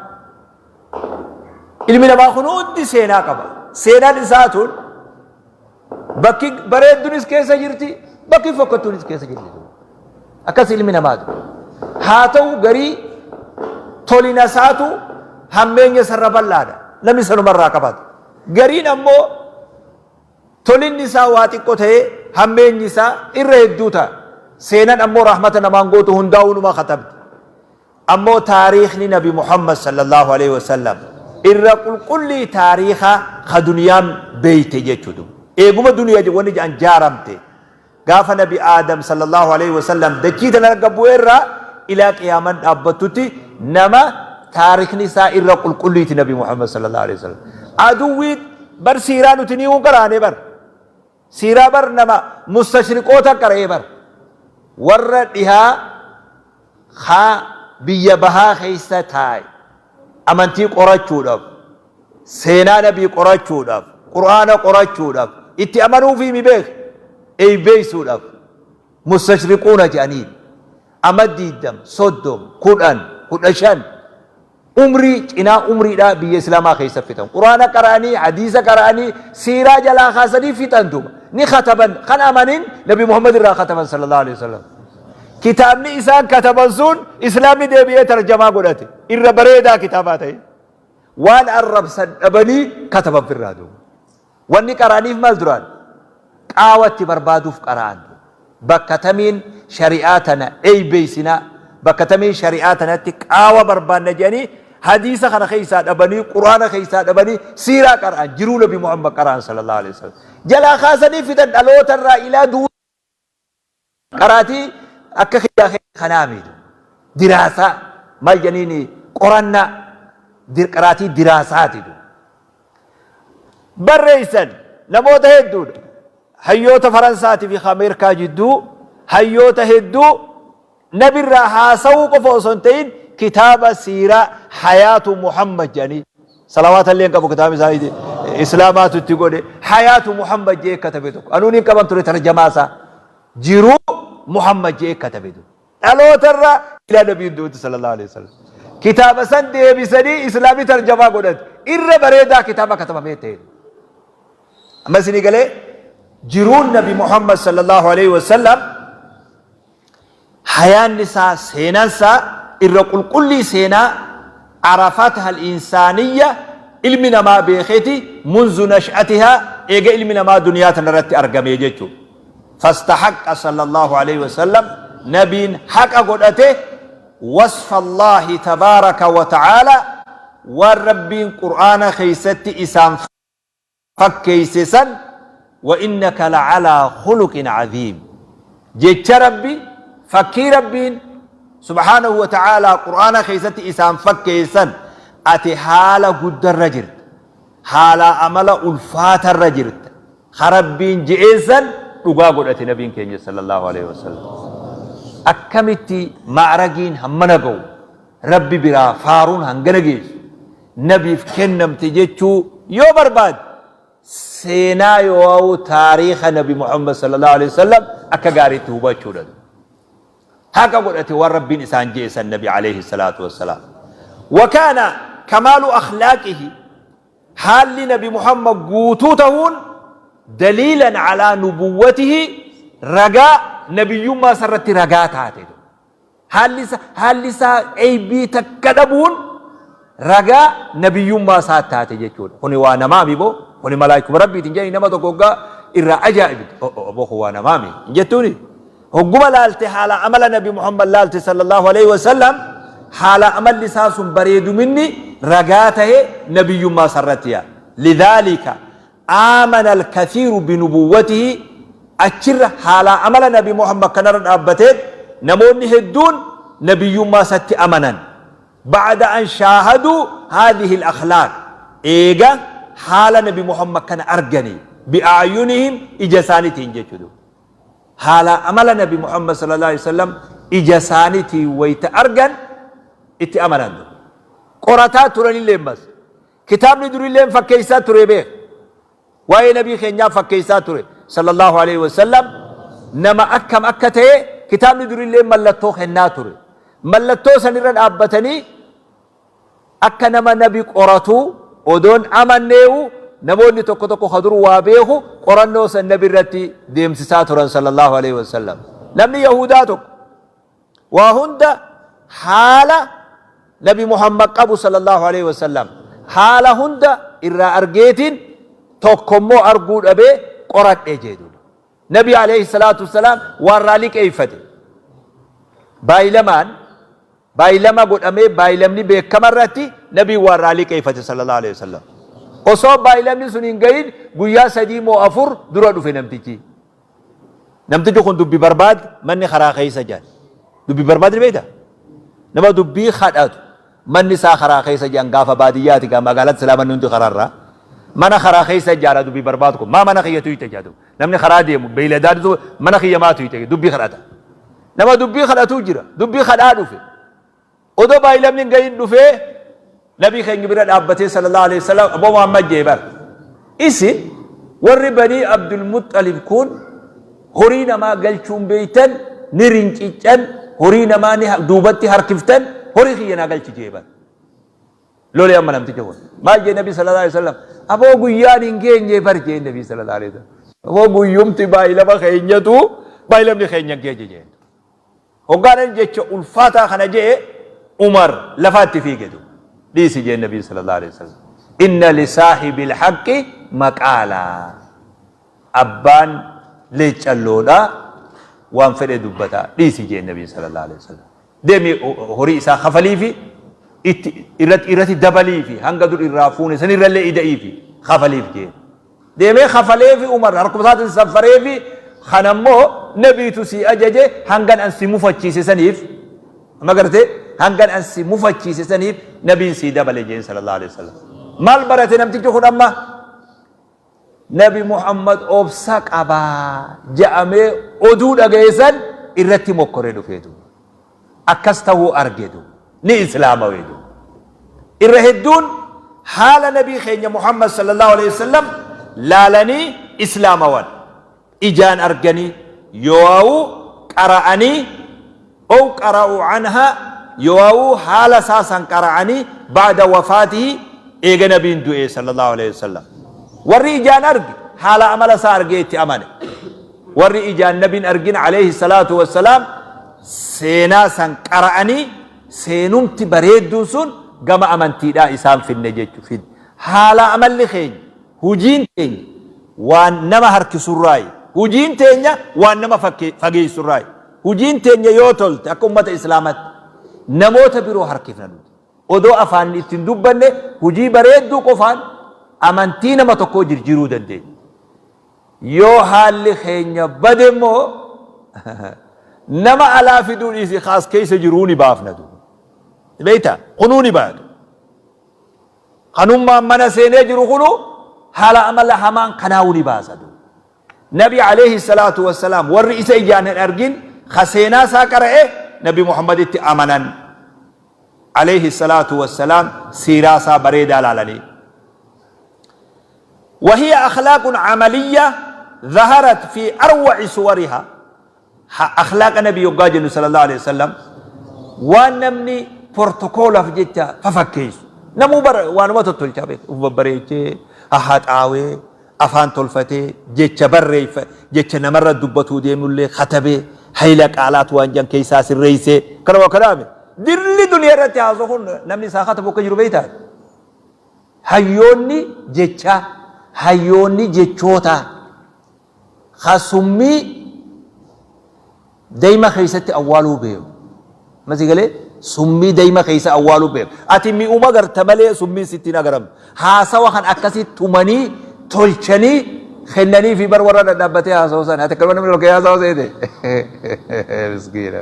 Ilmi namaa kun hundi seenaa qaba. Seenaan isaa tun bakki bareeddunis keessa jirti, bakki fokkattuunis keessa jirti. Akkas ilmi namaatu. Haa ta'u, garii tolina isaatu hammeenya isarra bal'aadha. Namni sanumarraa qabata. Gariin ammoo tolinni isaa waa xiqqoo ta'ee hammeenyi isaa irra hedduu ta'a. Seenan ammoo rahmata namaan gootu, hundaa'uu numa katabdi. Ammoo taariikhni nabi Muhammad sallallahu alaihi wasallam irra qulqullii taariikha ka duniyaan beeyte jechuudha. Eeguma duniyaa wanni jedhan jaaramte. Gaafa nabi Aadam sallallahu alaihi wasallam dachii tana irra bu'e irraa ilaa qiyaaman dhaabbattutti nama taariikhni isaa irra qulqulliiti nabi Muhammad sallallahu alaihi wasallam. Aduwwii bar siiraa nuti ni qaraane bar. Siiraa bar nama mustashriqoota qara'ee bar. Warra dhihaa haa biyya bahaa keessa taa'e amantii qorachuudhaaf, seenaa nabii qorachuudhaaf, Qur'aana qorachuudhaaf, itti amanuufii mi beek eeybeeysuudhaaf mustashriquuna jedhaniin ama 20, 30, 10, 15 umrii cinaa umriidhaa biyya islaamaa keessa fixan. Qur'aana qara'anii, hadiisa qara'anii, siiraa jalaa kaasanii fixan duuba. Ni kataban, kan amanin Nabi Muhammad irraa kataban sallallahu alaihi wasallam. Kitaabni isaan kataban sun islaamni deebi'ee tarjamaa godhate. Irra bareedaa kitaabaa ta'e. Waan arrabsan dhabanii kataban firraa duuba. Wanni qara'aniif maal duraan? Qaawa itti barbaaduuf qara'an. Bakka tamiin shari'aa tana eeybeeysinaa, bakka tamiin shari'aa tanatti qaawa barbaanna jedhanii hadiisa kana keessaa dhabanii, Qur'aana keessaa dhabanii siiraa qara'an, jiruu Nabi Muhammad qara'an sallallahu alaihi wasallam. Jalaa kaasanii fidan dhaloota irraa ilaa du'uu. Qaraatii akka kiyyaa kanaa miti. Diraasaa maal jedhaniin qorannaa qaraatii diraasaati. Barreessan namoota hedduudha. Hayyoota Faransaatii fi Ameerikaa jidduu hayyoota hedduu nabirraa haasawuu qofa osoo hin ta'in kitaaba siiraa Hayaatu Muhammad jedhanii salawaata illee hin qabu kitaabni isaanii islaamaatu itti godhe Hayaatu Muhammad jedhee katabe tokko. Anuun hin qaban ture tarjamaa isaa. Jiruu Muhammad jedhee katabe tokko. Dhaloota irraa ilaa nabiin du'utti sallallahu alaihi wasallam. Kitaaba san deebisanii islaamii tarjamaa godhate. Irra bareedaa kitaaba katabamee ta'e. Amma isinii galee jiruun nabi Muhammad sallallahu alaihi wasallam hayaanni isaa seenaan isaa irra qulqullii seenaa arafatha al-insaaniyya ilmi namaa beekeeti munzu nash'atihaa eega ilmi namaa duniyaa tanarratti argamee jechuudha. Fastahaqqa sallallahu alaihi wasallam nabiin haqa godhate wasfa Allaahi tabaaraka wa ta'aalaa waan Rabbiin Qur'aana keessatti isaan fakkeeyse san wa innaka la'alaa khuluqin aziim jecha Rabbi fakkii Rabbiin subhaanahu wa ta'aalaa Qur'aana keessatti isaan fakkeessan ati haala guddarra jirta, haalaa amala ulfaatarra jirta ka Rabbiin je'een san dhugaa godhate nabiin keenya sallallahu alaihi wasallam. Akkamitti ma'ragiin hammana ga'u, Rabbi biraa faaruun hangana geessu nabiif kennamte jechuu yoo barbaade seenaa yoo'u taariikha nabi Muhammad sallallahu alaihi wasallam akka gaariitti hubachuudha. Haqa godhate waan Rabbiin isaan je'e san nabi alayhi salaatu wassalaam. Wa kaana kamaalu akhlaaqihi haalli nabi Muhammad guutuu tahuun daliilan alaa nubuwwatihi ragaa nabiyyummaa isarratti ragaa taate. Haalli isaa eybii takka dhabuun ragaa nabiyyummaa isaa taate jechuudha. Kuni waa namaami boo, kuni malaayikuma Rabbiiti hin jedhani nama tokko hoggaa irraa ajaa'ibde. Obbo kun waa namaami hin jettuuni. Hogguma laalte haala amala nabi Muhammad laalte sallallahu alaihi wasallam haala amalli isaa sun bareeduminni ragaa tahe nabiyyummaa isarratti yaa. Lidhaalika aamana al-kathiiru binubuwwatihi achirra haalaa amala nabi Muhammad kanarra dhaabbateen namoonni hedduun nabiyyummaa isatti amanan. Ba'da an shaahaduu haadhihi al-akhlaaq eega haala nabi Muhammad kana arganii bi'a'yunihim ija isaaniitiin jechuudha. Haala amala nabi Muhammad sallallahu alaihi wasallam ija isaaniitiin wayta argan itti amanan. Qorataa turanillee ammas. Kitaabni durilleen fakkeessaa ture beek. Waa'ee nabii keenyaa fakkeessaa ture sallallahu alaihi wasallam nama akkam akka ta'e kitaabni durillee mallattoo kennaa ture. Mallattoo sanirra dhaabbatanii akka nama nabi qoratu odoon amanneewu namoonni tokko tokko ka dur waa beeku qorannoo san nabi irratti deemsisaa turan sallallahu alaihi wasallam. Namni Yahudaa tokko waa hunda haala nabi Muhammad qabu sallallahu alaihi wasallam haala hunda irraa argeetiin tokko immoo arguu dhabee qoradhe jedhu. Nabi alayhi salaatu wassalaam waan irraa liqeeffate. Baay'ilamaan baay'ilama godhamee baay'ilamni beekama irratti nabiin waan irraa liqeeffate sallallahu alaihi wasallam. Osoo baay'ilamni sun hin gahin guyyaa 3 moo 4 dura dhufe namtichi. Namtichi kun dubbi barbaad manni karaa keessa jedhan. Dubbi barbaad ni beektaa? Nama dubbii kadhatu manni isaa karaa keessa jedhan gaafa baadiyyaati gaa magaalatti silaa manni hundi karaarraa. Mana karaa keessa ijaara dubbii barbaadu kun. Maa mana kiyya tuyte jedhu. Namni karaa deemu beeyladaan mana kiyya maa tuyte dubbii kadhata. Nama dubbii kadhatu jira. Dubbii kadhaa dhufe. Odoo baay'ilamni hin gahin dhufee Nabii keenya bira dhaabbatee sallallahu alaihi wasallam, "Aboo Muhammad," jee bar. "Isin warri Banii Abdul Muxxalib kun horii namaa galchuun beeytan, ni rinciccan, horii namaa ni duubatti harkiftan, horii kiyya naa galchi," jee bar. Lolee amma namticha kun. Maal jee Nabii sallallahu alaihi wasallam? "Aboo, guyyaan hin geenye bar," jee Nabii sallallahu alaihi wasallam. "Aboo, guyyumti baay'ilama keenyatu baay'ilamni keenya hin geenye," jee. Hoggaanan jecha ulfaataa kana je'e, Umar lafaatti fiige duuba. "Dhiisi," jeen Nabii sallallahu alaihi wasallam. Inna lisaahibil haqqi maqaalaa. Abbaan leeccalloodha waan fedhe dubbata, dhiisi jeen Nabii sallallahu alaihi wasallam. Deemi, horii isaa kafaliifi, itti irratti dabaliifi, hanga dur irraa fuune sanirrallee ida'iifi kafaliif jeen. Deemee kafaleefi. Umar harkuma isaatiin saffareefi. Kanammoo nabiitu si ajaje, hangan an si mufachiise saniif, amma gartee, hangan an si mufachiise saniif nabiin sii dabale jeen sallallahu alaihi wasallam. Maal barate namtichi kun amma? Nabi Muhammad obsa qabaa ja'amee oduu dhagayesan irratti mokkoree dhufeetu akkas tahuu argetu ni islaamaweetu. Irra hedduun haala nabii keenya Muhammad sallallahu alaihi wasallam laalanii islaamawan, ijaan arganii yoo'u qara'anii ow qara'u anha yoo'u haala isaa san qara'anii ba'da wafaatihi, eega nabiin du'e sallallahu alaihi wasallam. Warri ijaan arge haala amala isaa argee itti amane. Warri ijaan nabiin argin alayhi salaatu wassalaam seenaa san qara'anii, seenumti bareedduun sun gama amantiidhaa isaan finne jechu fid. Haala amalli keenya, hujiin teenya waan nama harkisurraayi, hujiin teenya waan nama fageessurraayi. Hujiin teenya yoo tolte, akka ummata islaamatti namoota biroo harkifna nuti. Odoo afaan ittiin dubbanne, hujii bareedduu qofaan amantii nama tokkoo jirjiiruu dandeenya. Yoo haalli keenya bade immoo, nama alaa fiduu dhiisi, kaas keessa jiruu ni baafna duuba. Beektaa, kunuu ni baatu. Kanummaan mana seenee jiru kunu haala amala hamaan kanaa'uu ni baasa duuba. Nabi alayhi salaatu wassalaam, warri isa ijaan hin argin ka seenaa isaa qara'e Nabi Muhammaditti amanan alayhi salaatu wassalaam, siiraa isaa bareedaa laalanii. وهي أخلاق عملية ظهرت في أروع صورها. أخلاق نبي يقاجن صلى الله عليه وسلم waan namni protocol-aaf jecha fafakkeessu namuu bara waanuma tottolchaa beeku, uf babbareechee, haxaawee, afaan tolfatee, jecha barreeffa, jecha namarra dubbatuu deemullee katabee, hayla qaalaat waan jan keessaa sirreessee, kanuma kanaame dirli duniyaa irratti haasoo kun namni isaa katabu akka jiru beektaa. Hayyoonni jecha, hayyoonni jechoota ka summii dayma keessatti awwaaluu beeku. Masi galee, summii dayma keessa awwaaluu beeku. Ati mi'uma garta malee summiin sitti hin agaramtu. Haasawa kan akkasii tumanii tolchanii kennanii fi bar warra dhadhaabbatee haasawa sana. Ati akkuma namni tokko haasawa seete. Miskiina,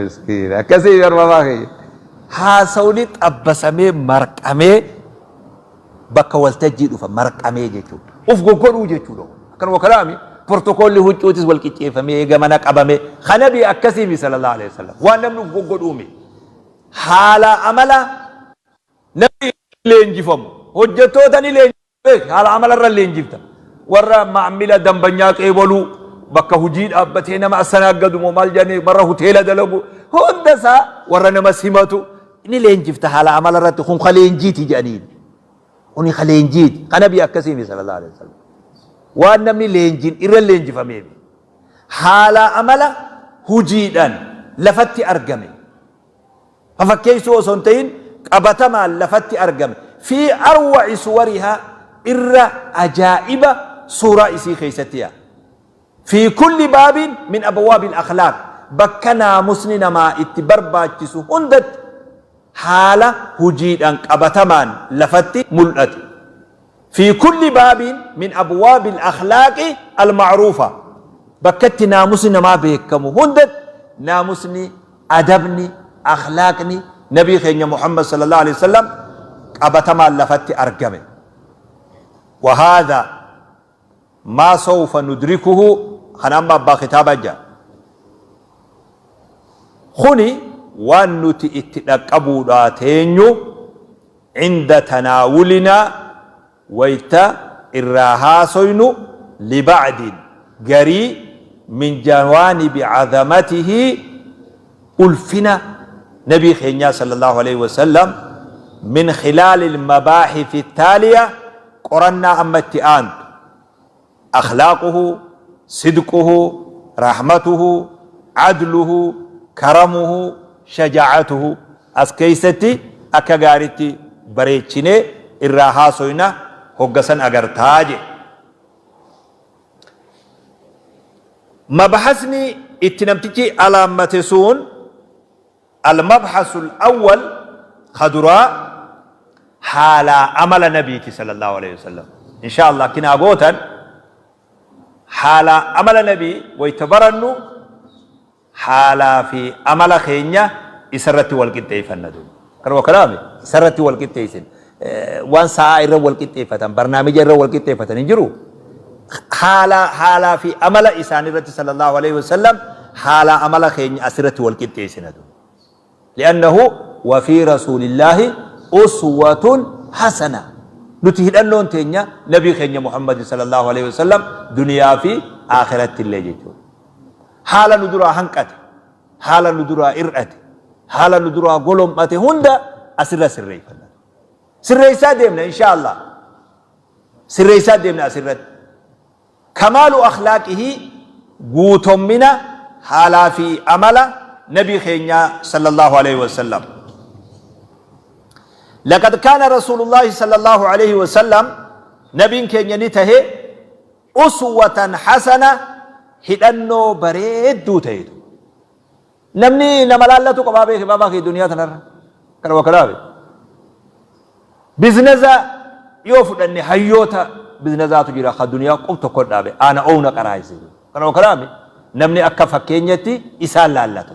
miskiina. Akkasii barbaabaa keenya. Haasawni xabbasamee marqamee bakka waltajjii dhufa, marqamee jechuudha. Uf goggodhuu jechuudha. Akkanuma kalaami protocol-li huccuutis wal qixxeeffamee gamana qabame. Kanabi akkasiimi sallallahu alaihi wasallam. Waan namni uf goggodhuumi. Haala amala namni leenjifamu. Hojjettoota ni leenjifamu. Haala amala irra leenjifta. Warra maamila dambanyaa qeebaluu, bakka hojii dhaabbatee nama assanaaggadu moo maal jedhanii, warra hoteela dalagu hunda isaa, warra nama simatu ni leenjifta haala amala irratti. Kun ka leenjiiti jedhaniin. Kuni ka leenjiiti. Kanabi akkasiimi sallallahu alaihi wasallam. Waan namni leenjiin irra leenjifameef haala amala hujiidhaan lafatti argame. Fafakkeessuu osoo hin ta'in, qabatamaan lafatti argame. في أروع صورها, irra ajaa'iba suuraa isii keessatti yaa. في كل باب من أبواب الأخلاق, bakka naamusni namaa itti barbaachisu hundatti haala hujiidhaan qabatamaan lafatti mul'ate. في كل باب من أبواب الأخلاق المعروفة, bakkatti naamusni namaa beekamu hundatti naamusni, adabni, akhlaaqni nabii keenya Muhammad sallallahu alaihi wasallam qabatamaan lafatti argame. Wahaadha maa sawfa nudrikuhu, kana amma abbaa kitaabaa jedha. Kuni waan nuti itti dhaqqabuudhaa teenyu, cinda tanaawulinaa, wayta irraa haasoynu, libacdin, garii, min jawaanibi cazamatihi, ulfina nabii keenyaa sallallaahu aleyhi wasallam, min khilaali almabaaxisi attaaliya, qorannaa amma itti aantu, akhlaaquhu, sidquhu, rahmatuhu, cadluhu, karamuhu, shajaa'atuhu, as keeysatti akka gaaritti bareechinee irraa haasoyna, hogga san agartaa jedhe. Mabhasni itti namtichi alaammate sun, Al-mabhasul awwal, ka duraa, haalaa amala nabiiti sallallahu aleyhi wasallam. Inshaa Allah akki naa gootan, haalaa amala nabii wayta barannu haalaa fi amala keenya isarratti wal qixxeeyfanna duuba. Kanuma kalaami isarratti wal qixxeeysin. Waan sa'aa irra wal qixxeeffatan, barnaamija irra wal qixxeeffatan hin jiru. Haalaa fi amala isaanii irratti sallallahu alaihi wasallam, haalaa amala keenya asirratti wal qixxeessina duuba. Li'annahu wa fi rasuulillaahi uswatun hasana. Nuti hidhannoon teenya nabii keenya Muhammad sallallahu alaihi wasallam duniyaa fi akhiratti illee jechuudha. Haala nu duraa hanqate, haala nu duraa ir'ate, haala nu duraa golom'ate hunda asirra sirreeffanna. Sirreessaa deemna inshaa Allah. Sirreessaa deemna asirratti. Kamaalu akhlaaqihi, guutommina haalaa fi amala nabii keenyaa sallallahu alaihi wasallam. Laqad kaana rasuulullaahi sallallahu alaihi wasallam, nabiin keenya ni tahe, uswatan hasana, hidhannoo bareedduu tahetu. Namni nama laallatu qabaa beeki baabaa kee duniyaa tanarra. Kana wakalaabe. Biznaza yoo fudhanne, hayyoota biznazaatu jira ka duniyaa qub tokko dhaabe aana oowna qaraayise. Kana wakalaame namni akka fakkeenyatti isaan laallatu.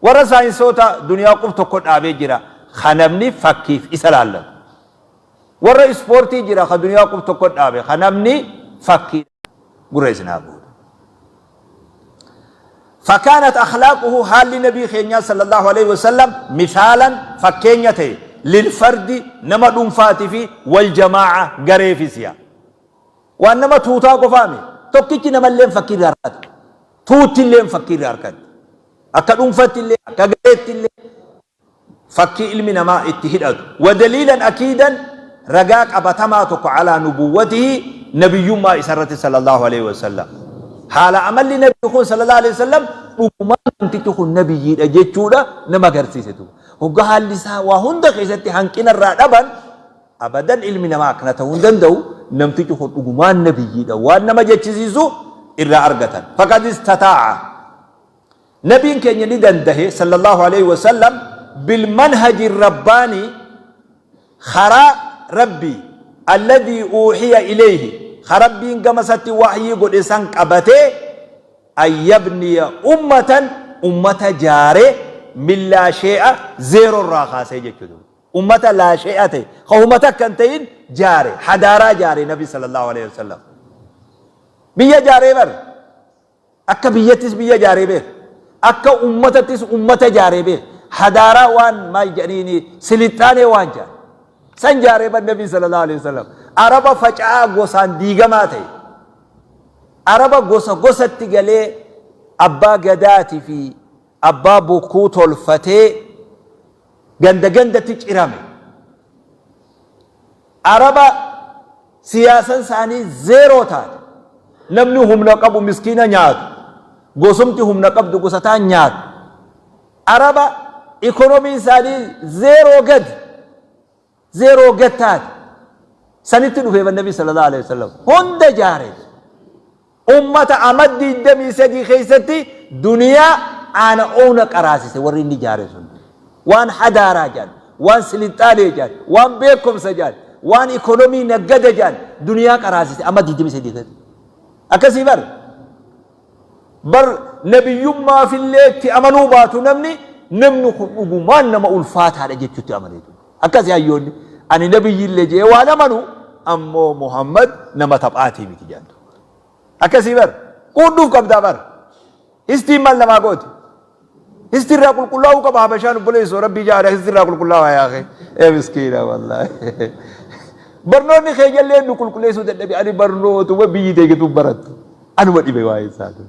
Warra saayinsoota duniyaa qub tokko dhaabee jira ka namni fakkiif isa laallatu. Warra ispoortii jira ka duniyaa qub tokko dhaabe ka namni fakkii gurra isin haa guutu. Fakaanat akhlaaquhu, haalli nabii keenyaa sallallahu alaihi wasallam, misaalan, fakkeenya ta'e, lilfardi, nama dhuunfaati, fi wal jamaa'a, gareefis yaa. Waan nama tuutaa qofaami, tokkichi namalleen fakkii irraa argata. Tuuttilleen fakkii irraa argatti. Akka dhuunfatti illee, akka gareetti illee fakkii ilmi namaa itti hidhatu. Wa daliilan akiidan, ragaa qabatamaa tokko, alaa nubuwwatihi, nabiyyummaa isarratti sallallahu alaihi wasallam. Haala amalli nabii kun sallallahu alaihi wasallam dhugumaan namtichi kun nabiyyiidha jechuudha nama agarsiisetu. Hogga haalli isaa waa hunda keessatti hanqina irraa dhaban, abadan ilmi namaa akkana ta'uu hin danda'u, namtichi kun dhugumaan nabiyyiidha waan nama jechisiisu irraa argatan. Faqad istataa'a, Nabiin keenya ni dandahe sallallahu aleyhi wa sallam, bil manhaji rabbaanii, karaa Rabbii, alladhii uuhiya ilayhi, ka Rabbiin gama isatti wahyii godhe san qabatee, an yabniya ummatan, ummata jaare, min laa shee'a, zeeroo irraa kaasee jechuudha. Ummata laa shee'a ta'e, ka huma takka hin ta'in jaare, hadaaraa jaare Nabi sallallahu aleyhi wa sallam. Biyya jaaree bar. Akka biyyattis biyya ijaaree beeka. Akka ummatattis ummata ijaaree beeka. Hadaaraa waan maal jedhaniini, silixxaanee waan jedhan. San jaaree bar Nabii sallallahu alaihi wasallam. Araba faca'aa gosaan diigamaa ta'e. Araba gosa gosatti galee abbaa gadaatii fi abbaa bokkuu tolfatee ganda gandatti cirame. Araba siyaasan isaanii zeeroo taate. Namni humna qabu miskiina nyaatu. Gosumti humna qabdu gosa taan nyaatu. Araba ikonomiin isaanii zeeroo gadi. Zeeroo gad taate. Sanitti dhufee Nabi sallallahu alaihi wasallam. Hunda jaare. Ummata amad 23 keessatti duniyaa aana oona qaraasise warri inni jaare sun. Waan hadaaraa jedhan, waan silixxaanee jedhan, waan beekumsa jedhan, waan ikonomii naggada jedhan duniyaa qaraasise amad 23 keessatti. Akkasii bar. Bar nabiyyummaafillee itti amanuu baatu, namni kun dhugumaan nama ulfaataadha jechuutti amaneetu. Akkasii hayyoonni, ani nabiyyillee jedhee waan amanu Ammoo Muhammad nama taphaatii miti jedhan. Akkasii bar. Quudhuuf qabdaa bar. Histiin maal namaa gooti? Histi irraa qulqullaa'uu qaba Habashaan obboleessoo Rabbii ja'aadha histi irraa qulqullaa'aa yaa akhi. Ee miskiina wallaahi. Barnoonni keenyallee nu qulqulleessuu dadhabe ani barnootuma biyyi teegitu barattu. Anuma dhibe waa'ee isaatu.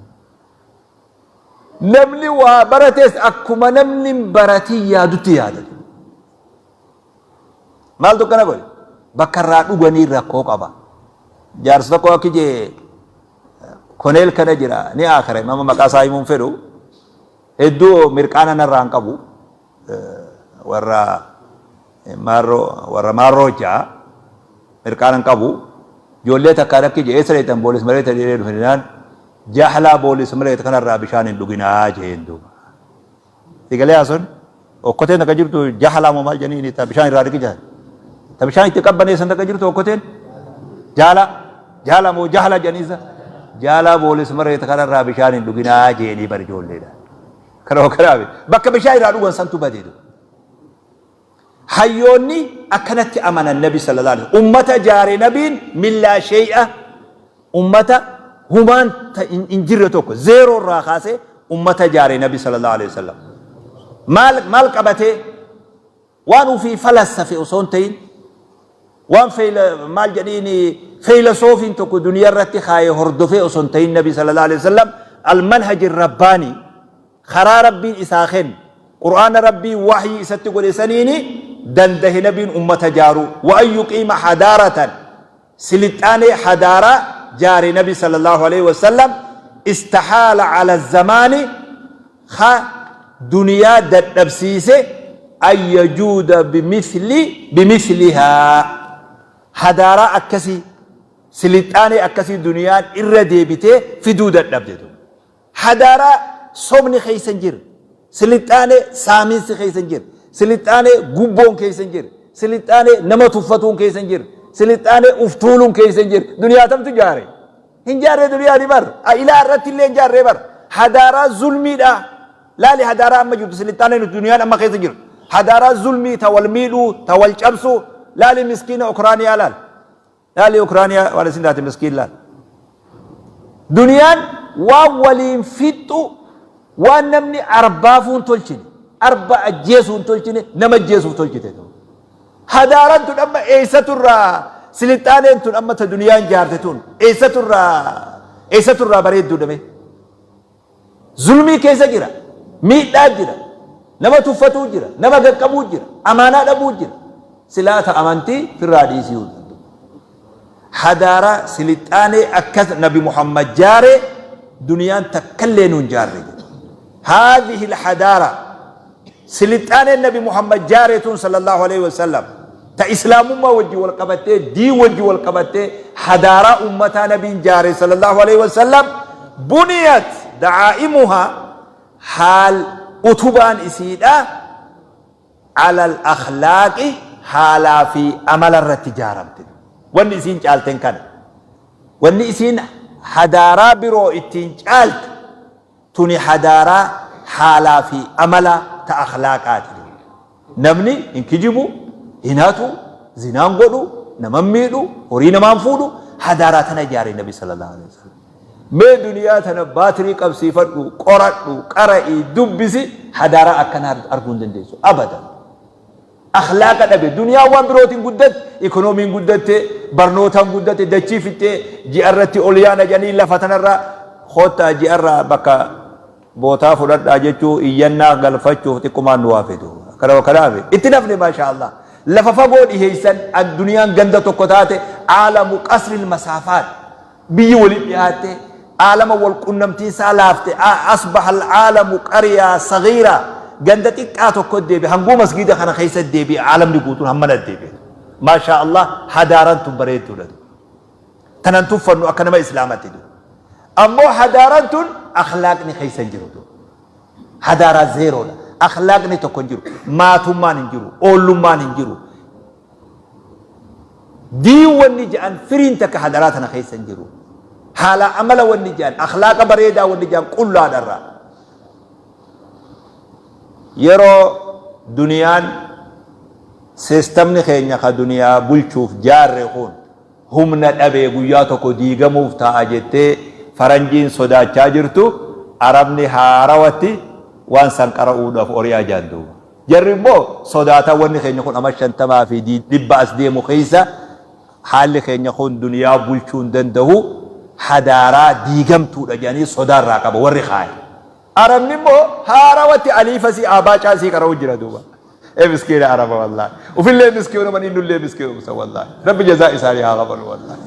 Namni waa barates akkuma namni hin baratin yaadutti yaada. Maaltu akkana godhe? Bakka irraa dhuganii rakkoo qaba. Jaarsi tokko akki jee koneel kana jira ni aakare nama maqaa isaa himuun fedhu hedduu mirqaana narraa hin qabu warra maarroo warra maarroo ja'a mirqaana hin qabu ijoollee takkaan akki jee eessa dheetan boolis mareeta jedhee dhufe naan jahlaa boolis mareeta kanarraa bishaan hin dhuginaa jeen duuba. Sigalee haasofni okkoteen takka jirtu jahalaa moo maal jedhanii ta bishaan irraa riqicha. Ta bishaan itti qabbaneessan takka jirtu okkoteen jaala jaala moo jahala jedhanii isa jaalaa boolis maree kanarraa bishaan hin dhuginaa jedhanii bari ijoolleedha. Kana kanaafi bakka bishaan irraa dhugan santu badee duuba. Hayyoonni akkanatti amanan Nabi sallallahu alaihi wasallam. Ummata jaare Nabiin millaa shay'a ummata humaan hin jirre tokko zeeroo irraa kaasee ummata jaare Nabi sallallahu alaihi wasallam. Maal maal qabatee waan ufii falassafe osoo hin ta'in waan feeyla maal jedhiin feeylasoofiin tokko duniyaa irratti kaayee hordofee osoo hin ta'in Nabi sallallahu alaihi wasallam al-manhaj rabbaanii Karaa Rabbiin isaa kenne, Qur'aana Rabbiin wahyii isatti godhe saniini dandahe Nabiin ummata jaaruu. Wa an yuqiima hadaaratan, silixxaanee hadaaraa jaare Nabi sallallahu aleyhi wa sallam, istahaala ala zamaani, kha duniyaa dadhabsiise, an yajuuda bimithli bimithlihaa, hadaaraa akkasii, silixxaanee akkasii duniyaan irra deebitee fiduu dadhabde. Hadaaraa sobni keessa hin jirre, silixxaanee saaminsi keessa hin jirre, silixxaanee gubboon keessa hin jirre, silixxaanee nama tuffatuun keessa hin jirre, silixxaanee uf tuuluun keessa hin jirre. Duniyaa tamtu jaare? Hin jaarree duniyaa ni bar. Ilaa irratti illee hin jaarree bar. Hadaaraa zulmiidha. Laali hadaaraa amma jirtu silixxaanee nuti duniyaan amma keessa jirtu. Hadaaraa zulmii ta wal miidhuu, ta wal cabsuu. Laali miskiina Ukraaniyaa laal. Laali Ukraaniyaa waan isin taate miskiin laal. Duniyaan waan waliin fixxu waan namni arbaafuu hin tolchine arba ajjeesuu hin tolchine nama ajjeesuuf tolchite. Hadaaran tun amma eessatu irraa silixaaneen tun amma ta duniyaan jaarte tun eessatu irraa eessatu irraa bareedduu dhame. Zulmii keessa jira. Miidhaa jira. Nama tuffatuu jira. Nama gaqqabuu jira. Amaanaa dhabuu jira. Silaa ta amantii firraa dhiisii. Hadaaraa silixaanee akkas Nabi Muhammad jaare duniyaan takkallee nuun jaarre jedhe. Haadhihi alhadaara silixaaneen Nabi Muhammad jaare tun sallallahu alaihi wasallam ta islaamummaa wajji wal qabattee diin wajji wal qabattee hadaaraa ummataa nabiin jaare sallallahu alaihi wasallam buniyat da'aa'imuhaa haal utubaan isiidha alal akhlaaqi haalaa fi amala irratti jaaramte. Wanni isiin caalteen kana. Wanni isiin hadaaraa biroo ittiin caalte tuni hadaaraa haalaa fi amala ta akhlaaqaati. Namni hin kijibu, hin hatu, zinaa hin godhu, nama hin miidhu, horii namaa hin fuudhu, hadaaraa tana ijaare Nabi sallallahu alaihi wasallam. Mee duniyaa tana baatirii qabsiifadhu, qoradhu, qara'i, dubbisi, hadaaraa akkanaa arguu hin dandeessu. Abadan. Akhlaaqa dhabe. Duniyaan waan birootiin guddatte, ikonoomiin guddatte, barnootaan guddatte, dachii fixxee ji'a irratti ol yaana jedhanii lafa tanarraa koottaa ji'arraa bakka Bootaa fudhadhaa jechuu iyyannaa galfachuuf xiqqumaan nu hafe duuba. Kana kanaaf itti nafne maashaa Allah. Lafa fagoo dhiheessan addunyaan ganda tokko taate aalamu qasril masaafaat biyyi walitti dhiyaatte aalama wal qunnamtiin isaa laafte asbaha aalamu qariyaa sagiira ganda xiqqaa tokko deebi'e hanguu masgiida kana keessa deebi'e aalamni guutuun hammana deebi'e. Maashaa Allah hadaaran tun bareedduudha. Tanan tuffannu akka nama islaamatti du. Ammoo hadaaran tun akhlaaqni keessa hin jiru. Hadaaraa zeeroodha. Akhlaaqni tokko hin jiru. Maatummaan hin jiru. Oollummaan hin jiru. Diin wanni jedhan firiin takka hadaraa tana keessa hin jiru. Haala amala wanni jedhan akhlaaqa bareedaa wanni jedhan qullaadharraa. Yeroo duniyaan seestamni keenya ka duniyaa bulchuuf jaarre kun. humna dhabee guyyaa tokko diigamuuf taa'a jettee faranjiin sodaachaa jirtu, Arabni haarawatti waan san qara'uudhaaf ori'aa jaan duuba. Jarri immoo sodaataa wanni keenya kun ama 50 fi 100 as deemu keessa haalli keenya kun duniyaa bulchuu hin dandahu, hadaaraa diigamtuudha jedhanii sodaa irraa qaba warri kaaye. Arabni immoo haarawatti aliifa sii aabaa sii qara'u jira duuba. Ee miskiina Araba wallaahi. Ufillee miskiinuma innullee miskiinumsa wallaahi. Rabbi jazaa isaanii haa kafalu wallaahi.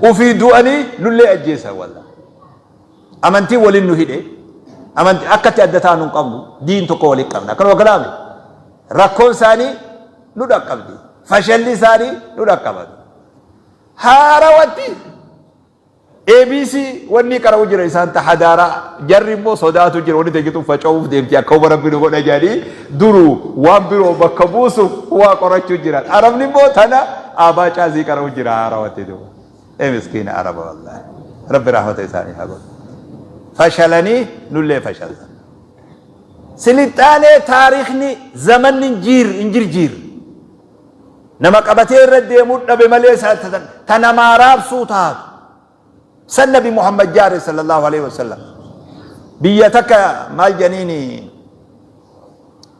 Ufii du'anii nullee ajjeesan wallaahi. Amantiin waliin nu hidhe. Amantii akkatti adda taanu hin qabnu. Diin tokko waliin qabna. Akkanuma kanaami. Rakkoon isaanii nu dhaqqabdi. Fashalli isaanii nu dhaqqaba. Haarawatti ABC wanni qara'u jira isaan ta hadaaraa, jarri immoo sodaatu jira, wanni teekitu faca'uuf deemti, akka uma Rabbi nu godha jedhanii duru waan biroo bakka buusuuf waa qorachuu jiran. Arabni immoo tana aabaa caasii qara'u jira haarawatti duuba. Ee miskiina Araba wallaahi. Rabbi rahmata isaanii haa godhu. Fashalanii nullee fashalsan. Silixaanee taarikhni zamanni hin jirjiirre. Nama qabatee irra deemuu dhabe malee ta namaa raabsuu taatu. San Nabi Muhammad jaare sallallahu alaihi wasallam. Biyya takka maal janiini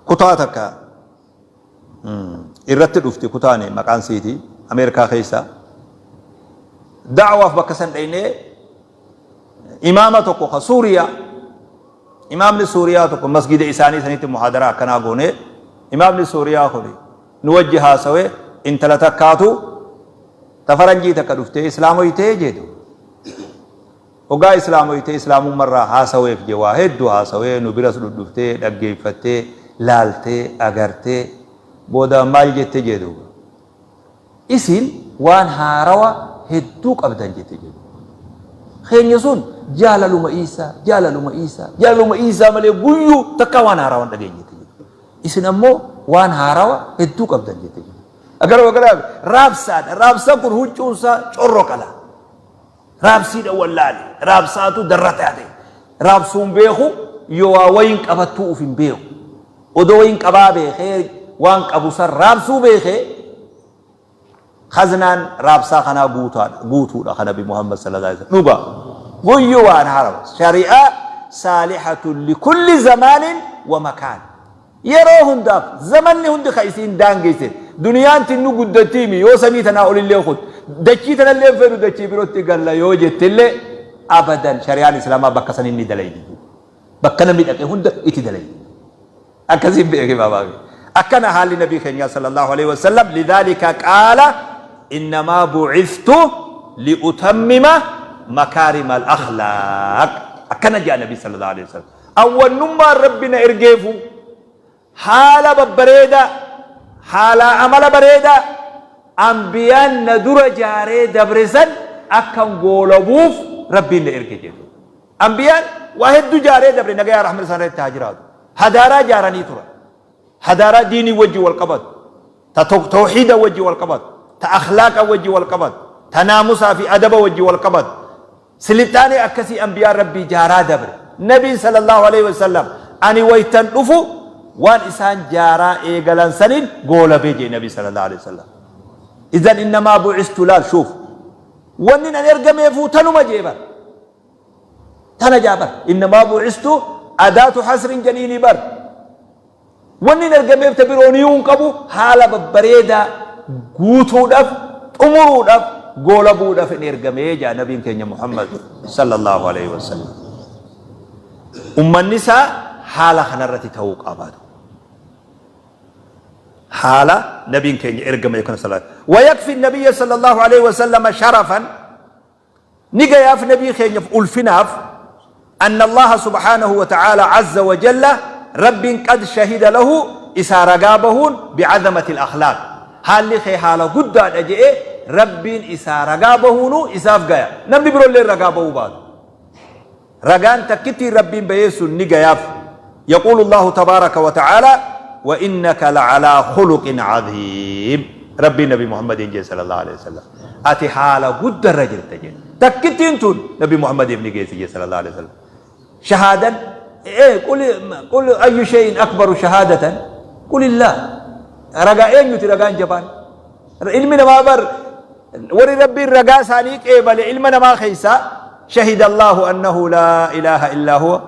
kutaa takka irratti dhufti, kutaani maqaan siiti Ameerikaa keessa. Da'waaf bakka san dhaynee imaama tokko ka Suuriyaa, imaamni Suuriyaa tokko masgida isaanii sanitti muhaadaraa akkanaa goone. Imaamni Suuriyaa kun nu wajji haasawe, intala takkaatu ta faranjii takka dhuftee islaamoytee jeetu. Hoggaa islaamoytee islaamummarraa haasaweef je, waa hedduu haasawee, nu biras dhudhuftee dhaggeeffattee laaltee agartee booda maal jette jedhu, "Isin waan haarawa hedduu qabdan," jette jedhu. Keenya sun jaalaluma Iisaa, jaalaluma Iisaa, jaalaluma Iisaa malee guyyuu takkaa waan haarawa hin dhageenye jette jedhu. Isin ammoo waan haarawa hedduu qabdan jette jedhu. Agaruma kanaaf raabsaadha. Raabsaan kun huccuunsaa corro qala. Raabsiidha wallaale. Raabsaatu darra taate. Raabsuun beeku yoo waa wayin qabattuu uf hin beeku. Odoo wayin qabaa beekee waan qabu san raabsuu beekee, khaznaan raabsaa kanaa guutaadha, guutuudha ka Nabi Muhammad sallallahu alaihi wasallam. Dhuga guyyu waan haarawa. Shari'aa saalihatun likulli zamaanin wa makaan. Yeroo hundaaf zamanni hundi ka isiin daangeyse. Duniyaan tinnu guddattiimi, yoo samii tanaa olillee kut dachii tanallee hin fedhu, dachii birotti galla yoo jettellee, abadan shari'aan islaamaa bakka san inni dalaydi. Bakka namni dhaqe hunda itti dalaydi. Akkasiin beeki baabaa. Akkana haalli Nabii keenyaa sallallahu alaihi wasallam. Lidhaalika qaala innamaa bu'ithtu li'utammima makaarima al-akhlaaq. Akkana jedha Nabii sallallahu alaihi wasallam. Awwannummaan Rabbi na ergeefu haala babbareedaa, haalaa amala bareedaa anbiyaan na dura jaaree dabre san akkan goolabuuf Rabbiin na erge jedhu. Anbiyaan waa hedduu jaaree dabre, nagayaa rahmata isaan irratti haa jiraatu. Hadaaraa jaaranii turan. Hadaaraa diinii wajji wal qabatu. Ta tawhiida wajji wal qabatu. Ta akhlaaqa wajji wal qabatu. Ta naamusaa fi adaba wajji wal qabatu. Silixaanee akkasii anbiyaan Rabbii jaaraa dabre. Nabiin sallallahu alaihi wasallam ani waytan dhufu waan isaan jaaraa eegalan saniin goolabee jee Nabii sallallahu alaihi wasallam. Idan innamaa bu'istu, laal, shuuf. Wanni an ergameefuu tanuma jee bar. Tana jaa bar. Innamaa bu'istu adaatu hasrin jedhiini bar. Wanni hin ergameef ta biroo niyuu hin qabu, haala babbareedaa guutuudhaaf, xumuruudhaaf, goolabuudhaaf hin ergamee jaa Nabiin keenya Muhammad sallallahu alaihi wasallam. Ummanni isaa haala kanarratti ta'uu qabaatu. Haala Nabiin keenya ergame kana sallallahu wayakfi nabiyya sallallahu alaihi wasallam sharafan, ni gayaaf Nabii keenyaf ulfinaaf, anna Allaaha subhaanahu wa ta'aalaa azza wa jalla, Rabbiin, qad shahida lahu, isaa ragaa bahuun, bi'azamatil akhlaaq, haalli kee haala guddaadha je'ee Rabbiin isaa ragaa bahuunuu isaaf gaya, namni birolleen ragaa bahuu baatu. Ragaan takkittiin Rabbiin bahee sun ni gayaaf. Yaquulu Allaahu tabaaraka wa ta'aalaa wa innaka la'alaa khuluqin aziim. Rabbiin Nabi Muhammadiin jee sallallahu alaihi wasallam. Ati haala guddarra jirta jee. Takkittiin tun Nabi Muhammadiif ni geessi jee sallallahu alaihi wasallam. Shahaadan qul qul ayyu shay'in akbaru shahaadatan qulillah. Ragaa eenyuti ragaan jabaan? Ilmi namaa bar Warri Rabbiin ragaa isaanii qeebale ilma namaa keessaa, shahida Allaahu annahu laa ilaaha illaa huwa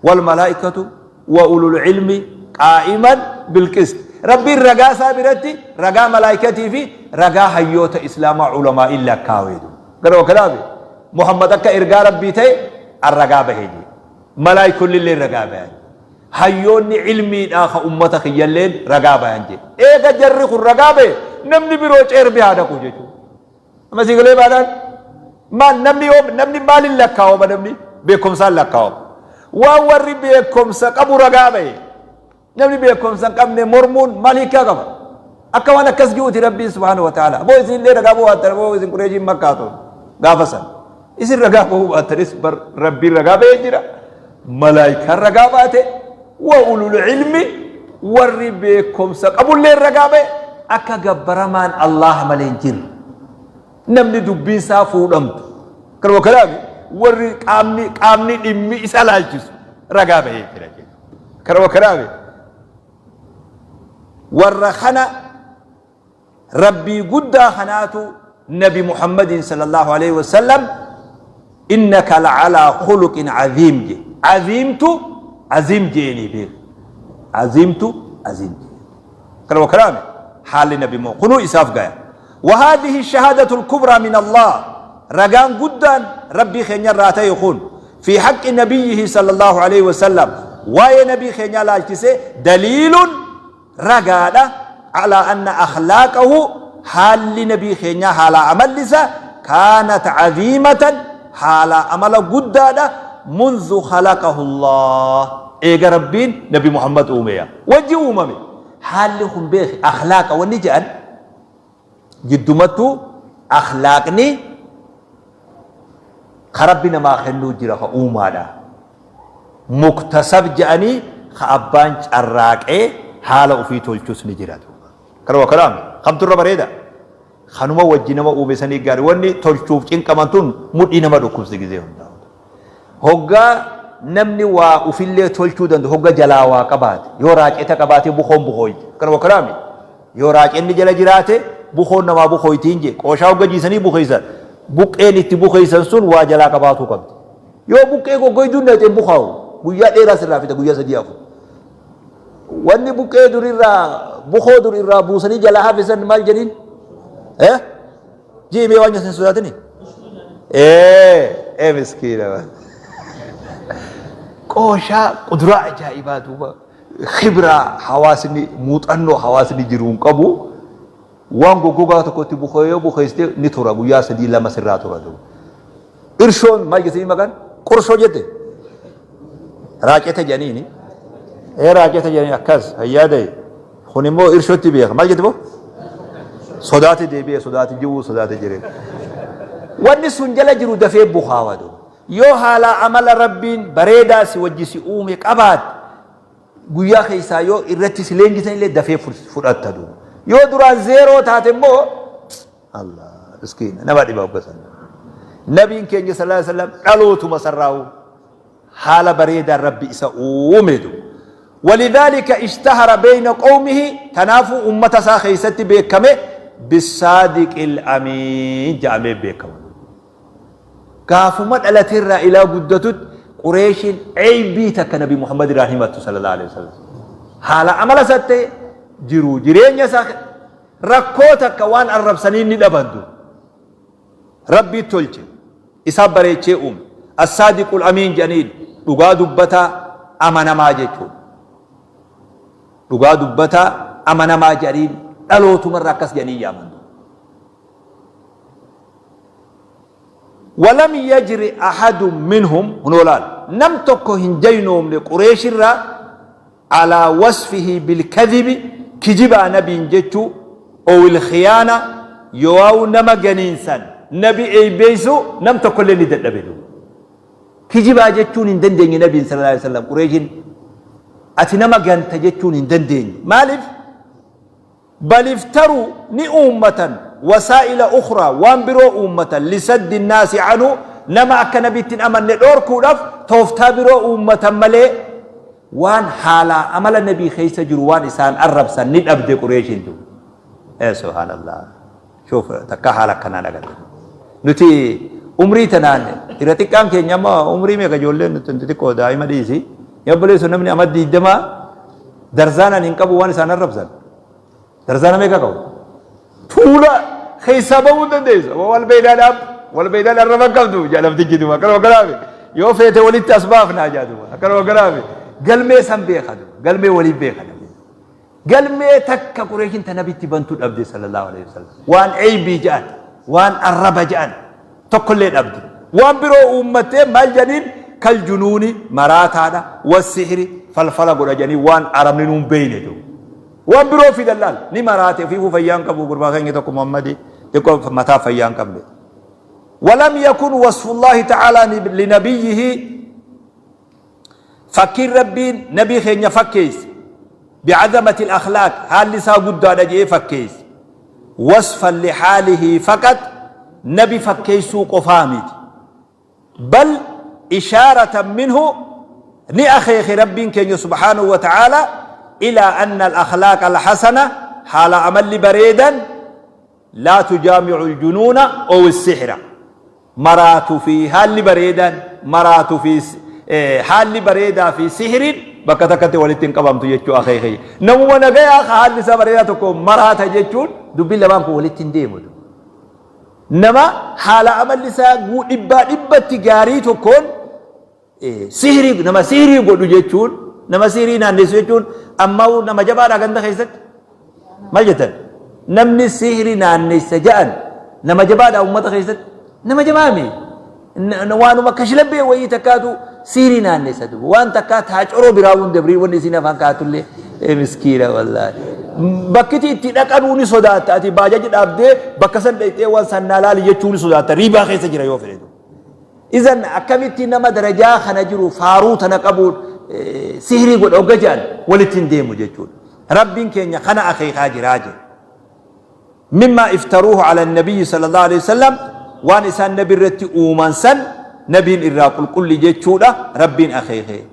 wal malaa'ikatu wa ulul ilmi qaa'iman bilqist. Rabbiin ragaa isaa biratti ragaa malaa'ikatii fi ragaa hayyoota islaamaa ulamaa'iin lakkaawee duuba. Gara kanaaf Muhammad akka ergaa Rabbii ta'e an ragaa bahee jee. Malaa'ikolli ragaa bayan. Hayyoonni ilmiidhaa ka ummata kiyyalleen ragaa bayan jee. Eega jarri kun ragaa bahe, namni biroo ceerbi haa dhaqu jechuudha. Amma sii galee baadhaan maal namni yoo namni maaliin lakkaawama? Namni beekumsaan lakkaawama. Waan warri beekumsa qabu ragaa bahe, namni beekumsa hin qabne mormuun maal hiikaa qaba? Akka waan akkas ji'uuti Rabbiin subhaanahu wa ta'ala. Boo isin illee ragaa bahuu baattan, boo isin Qureeshiin Makkaatu gaafa san. Isin ragaa bahuu baattanis bar Rabbiin ragaa bahee jira. Malaayikaan ragaa baate, wa ulul ilmi, warri beekumsa qabullee ragaa bahe akka gabbaramaan Allah malee hin jirre. Namni dubbiin isaa fuudhamtu. Kanuma kanaaf warri qaamni dhimmi isa laalchisu ragaa bahee jira jechuudha. Kanuma kanaaf warra kana Rabbii guddaa kanaatu Nabi Muhammadiin sallallahu alaihi wasallam innaka la'alaa khuluqin aziim je. Aziimtu aziim jeeni beek. Aziimtu aziim jee. Kanuma kanaaf haalli Nabi Muhammad kunuu isaaf gaya. وهذه الشهادة الكبرى من الله، رقان قدان ربي خينيا راتي يكون في حق نبيه صلى الله عليه وسلم، واي نبي خينيا لالكسي، دليل رقادة على أن أخلاقه، حال نبي خينيا حال عمل لسا، كانت عظيمة، حال عمل قدادة منذ خلقه الله. إيقا ربين نبي محمد أوميا وجه أممي حالهم بيخ أخلاق ونجأن jiddumattuu akhlaaqni ka Rabbi namaa kennuu jira, ka uumaadha. Muktasab je'anii ka abbaan carraaqee haala ufii tolchus ni jira duuba. Kanuma kanaam kamtu irra bareeda? Kanuma wajji nama uume sanii gaarii. Wanni tolchuuf cinqaman tun mudhii nama dhukkubsi gizee hundaa. Hoggaa namni waa ufillee tolchuu danda'u, hogga jalaa waa qabaate, yoo raaceta qabaate bukoon bukooyti. Kanuma kanaami yoo raacenni jala jiraate bukoon namaa bukooytiin jee. Qooshaa hogga jiisanii bukeessan, buqqeen itti bukeessan sun waa jalaa qabaatuu qabdi. Yoo buqqee goggoyduun dhaqxe bukaa'u guyyaa dheeraa sirraa fida, guyyaa 3 4. Wanni buqqee durirraa bukoo dur irraa buusanii jalaa hafisan maal jedhiin? Eh? Jii mee waan hin sodaatini? Ee miskiina. Qooshaa quduraa ajaa'ibaa duuba, khibraa hawaasni, muuxannoo hawaasni jiruun qabu, waan goggogaa tokkotti bukoo yoo bukeessite ni tura, guyyaa 3 2 sirraa tura duuba. Irshoon maal jettanii maqaan? Qurshoo jette? Raaceta jedhaniini. Ee, raaceta jedhanii akkas hayyaa ta'e. Kun immoo irshootti beeka. Maal jette boo? Sodaate deebi'e, sodaate ji'uu, sodaate jiree. Wanni sun jala jiru dafee bukaawa duuba. Yoo haala amala Rabbiin bareedaa si wajji si uume qabaatte, guyyaa keessaa yoo irratti si leenjisan illee dafee fudhatta duuba. Yoo duraan zeeroo taate immoo, Allah miskiina, nama dhiba hoggasan. Nabiin keenya sallallahu alaihi wasallam dhalootuma sarraa'u haala bareedaan Rabbi isa uume duuba. Walidhaalika ishtahara beeyna qawmihi, tanaafuu ummata isaa keessatti beekame, bisaadiqil amiin ja'amee beekama. Gaafuma dhalateerraa ilaa guddatutti Qureeshiin eeybii takka Nabi Muhammad irraa himattu sallallahu alaihi wasallam. Haala amala isaa ta'e, jiru jireenya isaa rakkoo takka waan arrabsanii ni dhabantu. Rabbii tolche isaa bareechee uume. As-saadiqul amiin jedhaniin, dhugaa dubbataa amanamaa jechuudha. Dhugaa dubbataa amanamaa jedhaniin, dhalootumarra akkas jedhanii yaaman. Walam yajri ahadun minhum, hunoo laal, nam tokko hin jaynoomne Qureeshirraa alaa wasfihi bilkadhibi, kijibaa nabiin jechuu, owil khiyaana, yooaawu nama ganiinsan nabi eeybeeysuu nam tokkollee ni dadhabe duuba. Kijibaa jechuun hin dandeenye nabiin sallallahu alaihi wasallam. Qureeshin ati nama ganta jechuun hin dandeenye. Maaliif? Bal iftaruu, ni uummatan, wasaa'ila ukhraa, waan biroo uummatan, lisaddi nnaasi anhu, nama akka nabitti hin amanne dhoorkuudhaaf tooftaa biroo uummatan malee, waan haalaa amala nabii keessa jiru waan isaan arrabsan ni dhabde Qureeshin duuba. Ee subhaanallah. Shuuf takkaa haala akkanaan agarre. Nuti umrii tanaan irra xiqqaan keenya amma umrii meeqa ijoolleen nuti xixiqqoo daa'ima dhiisi. Yaa obboleessoo namni amma 20 darzaanaan hin qabu waan isaan arrabsan. Darzaana meeqa qabu? Tuula keessaa bahuu hin dandeessu. Wal beeydaadhaaf wal beeydaan arraba qabdu jedhamtichi duuba akkanuma kanaafi yoo feete walitti as baafnaa jedha duuba akkanuma kanaafi galmee san beeka duuba galmee waliin beeka namni. Galmee takka Qureeshin ta nabitti bantu dhabde sallallahu alaihi wasallam. Waan eeybii jedhan, waan arraba jedhan tokkollee dhabde. Waan biroo uummattee maal jedhaniin kal junuuni maraataadha, wasihri falfala godha jedhanii waan arabni nuun beeyne duuba. Waan biroo fidan laal ni maraate ofiifuu fayyaa hin qabu gurbaa keenya tokko Muhammadi xiqqoo mataa fayyaa hin qabne. Walam yakun wasfullaahi ta'aalaa linabiyyihi Fakkiin Rabbiin nabii keenya fakkeesse bi'azamatil akhlaaq haalli isaa guddaadha je'ee fakkeesse wasfan lihaalihi faqat nabi fakkeessuu qofaa miti bal ishaaratan minhu ni akeeke Rabbiin keenya subhaanahu wa ta'aala ilaa anna al-akhlaaq al-hasana haala amalli bareedan laa tujaami'u al-junuuna ow as-sihra Maraatu fi haalli bareedaan maraatu fi haalli bareedaa fi sihriin bakka takkatti walitti hin qabamtu jechuu akeeke. Namuma nagayaa ka haalli isaa bareedaa tokko maraata jechuun dubbiin lamaan kun walitti hin deemu. Nama haala amalli isaa dhibbaa dhibbatti gaarii tokkoon Sihrii nama sihrii godhu jechuun nama sihrii naannessu jechuun ammaa nama jabaadha ganda keessatti. Maal jettan? Namni sihrii naannessa ja'an nama jabaadha uummata keessatti. Nama jabaami. Waanuma kashlabbee wayii takkaatu sihrii naannessa duuba. Waan takkaa taacoroo biraa hun dabrii wanni isiin afaan kaatullee miskiina wallaahi. Bakkiti itti dhaqanuu ni sodaatta. Ati baajaji dhaabdee bakka san dhaqxee waan sannaa laali jechuu ni sodaatta. Riibaa keessa jira yoo fedhe. Izan akkamitti nama darajaa kana jiru faaruu tana qabuun sihrii godha hogga jedhan walitti hin deemu jechuudha. Rabbiin keenya kana akeekaa jiraa jedhe. Mimmaa iftaruuhu ala nabiyyi sallallahu alaihi wasallam waan isaan nabi irratti uuman san nabiin irraa qulqulli jechuudha Rabbiin akeekee.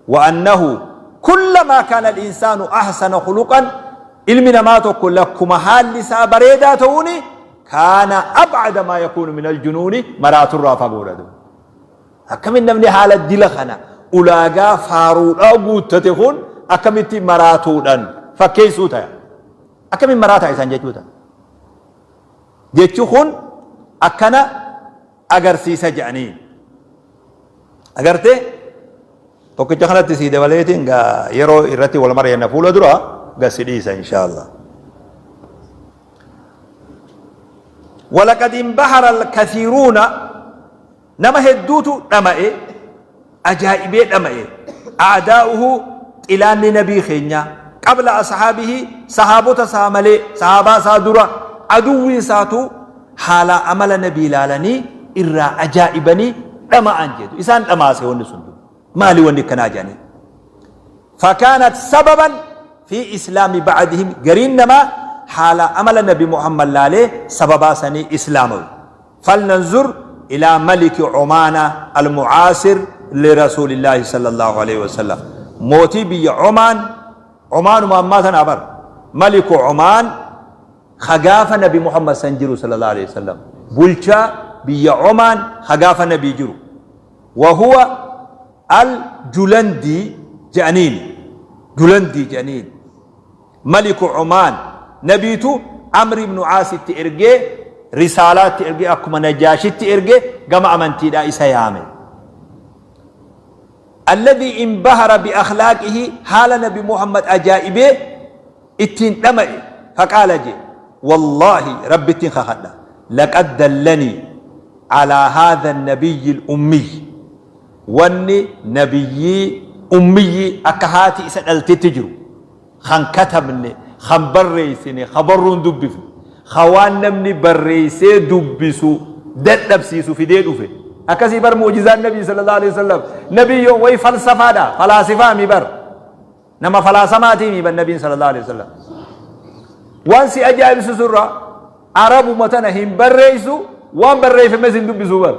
Wa annahu kullamaa kaana al-insaanu ahsana khuluqan ilmi namaa tokko lakkuma haalli isaa bareedaa ta'uuni kaana ab'ada maa yakuunu min aljunuuni maraaturraa fagoodha duuba. Akkamiin namni haala dila kana ulaagaa faaruudhaa guuttate kun akkamitti maraatuudhaan fakkeessuu ta'a? Akkamiin maraataa isaan jechuu ta'a? Jechi kun akkana agarsiisa jedhanii. Agartee? Tokkicha kanatti sii dabaleetiin gaa yeroo irratti wal mari'anna fuula dura gad si dhiisa inshaallah. Walaqad inbahara alkathiruuna nama hedduutu dhama'e ajaa'ibee dhama'e a'daa'uhu xilaanni nabii keenyaa qabla ashaabihi sahaabota isaa malee sahaabaa isaa dura aduwwiin isaatu haalaa amala nabii ilaalanii irraa ajaa'ibanii dhama'an jedhu isaan dhamaase wanni sun maali wanni akkanaa jedhanii fakaanat sababan fi islaami ba'dihim gariin namaa haala amala nabi Muhammad laalee sababaa sanii islaamawe falnanzur ilaa maliki Omaana almucaasir lirasuulillaahi sallallahu alaihi wasallam mootii biyya Omaan Omaanuma ammaa tanaa bar maliku Omaan ka gaafa nabi Muhammad san jiru sallallahu alaihi wasallam bulchaa biyya Omaan ka gaafa nabii jiru wahuwa al julandii je'aniin julandii je'aniin maliku Omaan nabiitu Amri ibnu Aasitti ergee risaalaatti ergee akkuma Najaashitti erge gama amantiidhaa isa yaame. Alladhii inbahara bi akhlaaqihi haala nabi Muhammad ajaa'ibee ittiin dhama'e faqaala je wallaahi rabbittiin kakadha laqad dallanii alaa haadha nabiyyi ummiy wanni nabiyyii ummiyyii akka haati isa dhaltetti jiru kan katabne kan barreessine ka barruun dubbifne ka waan namni barreessee dubbisu dadhabsiisu fidee dhufe akkasii bar mu'jizaan nabii sallallahu alaihi wasallam nabii yoo way falsafaadha falaasifaa mi bar Nama falaasamaatii mi ban nabiin sallallahu alaihi wasallam. Waan si ajaa'ibsiisu irraa Arabuma tana hin barreessu waan barreeffames hin dubbisu bar.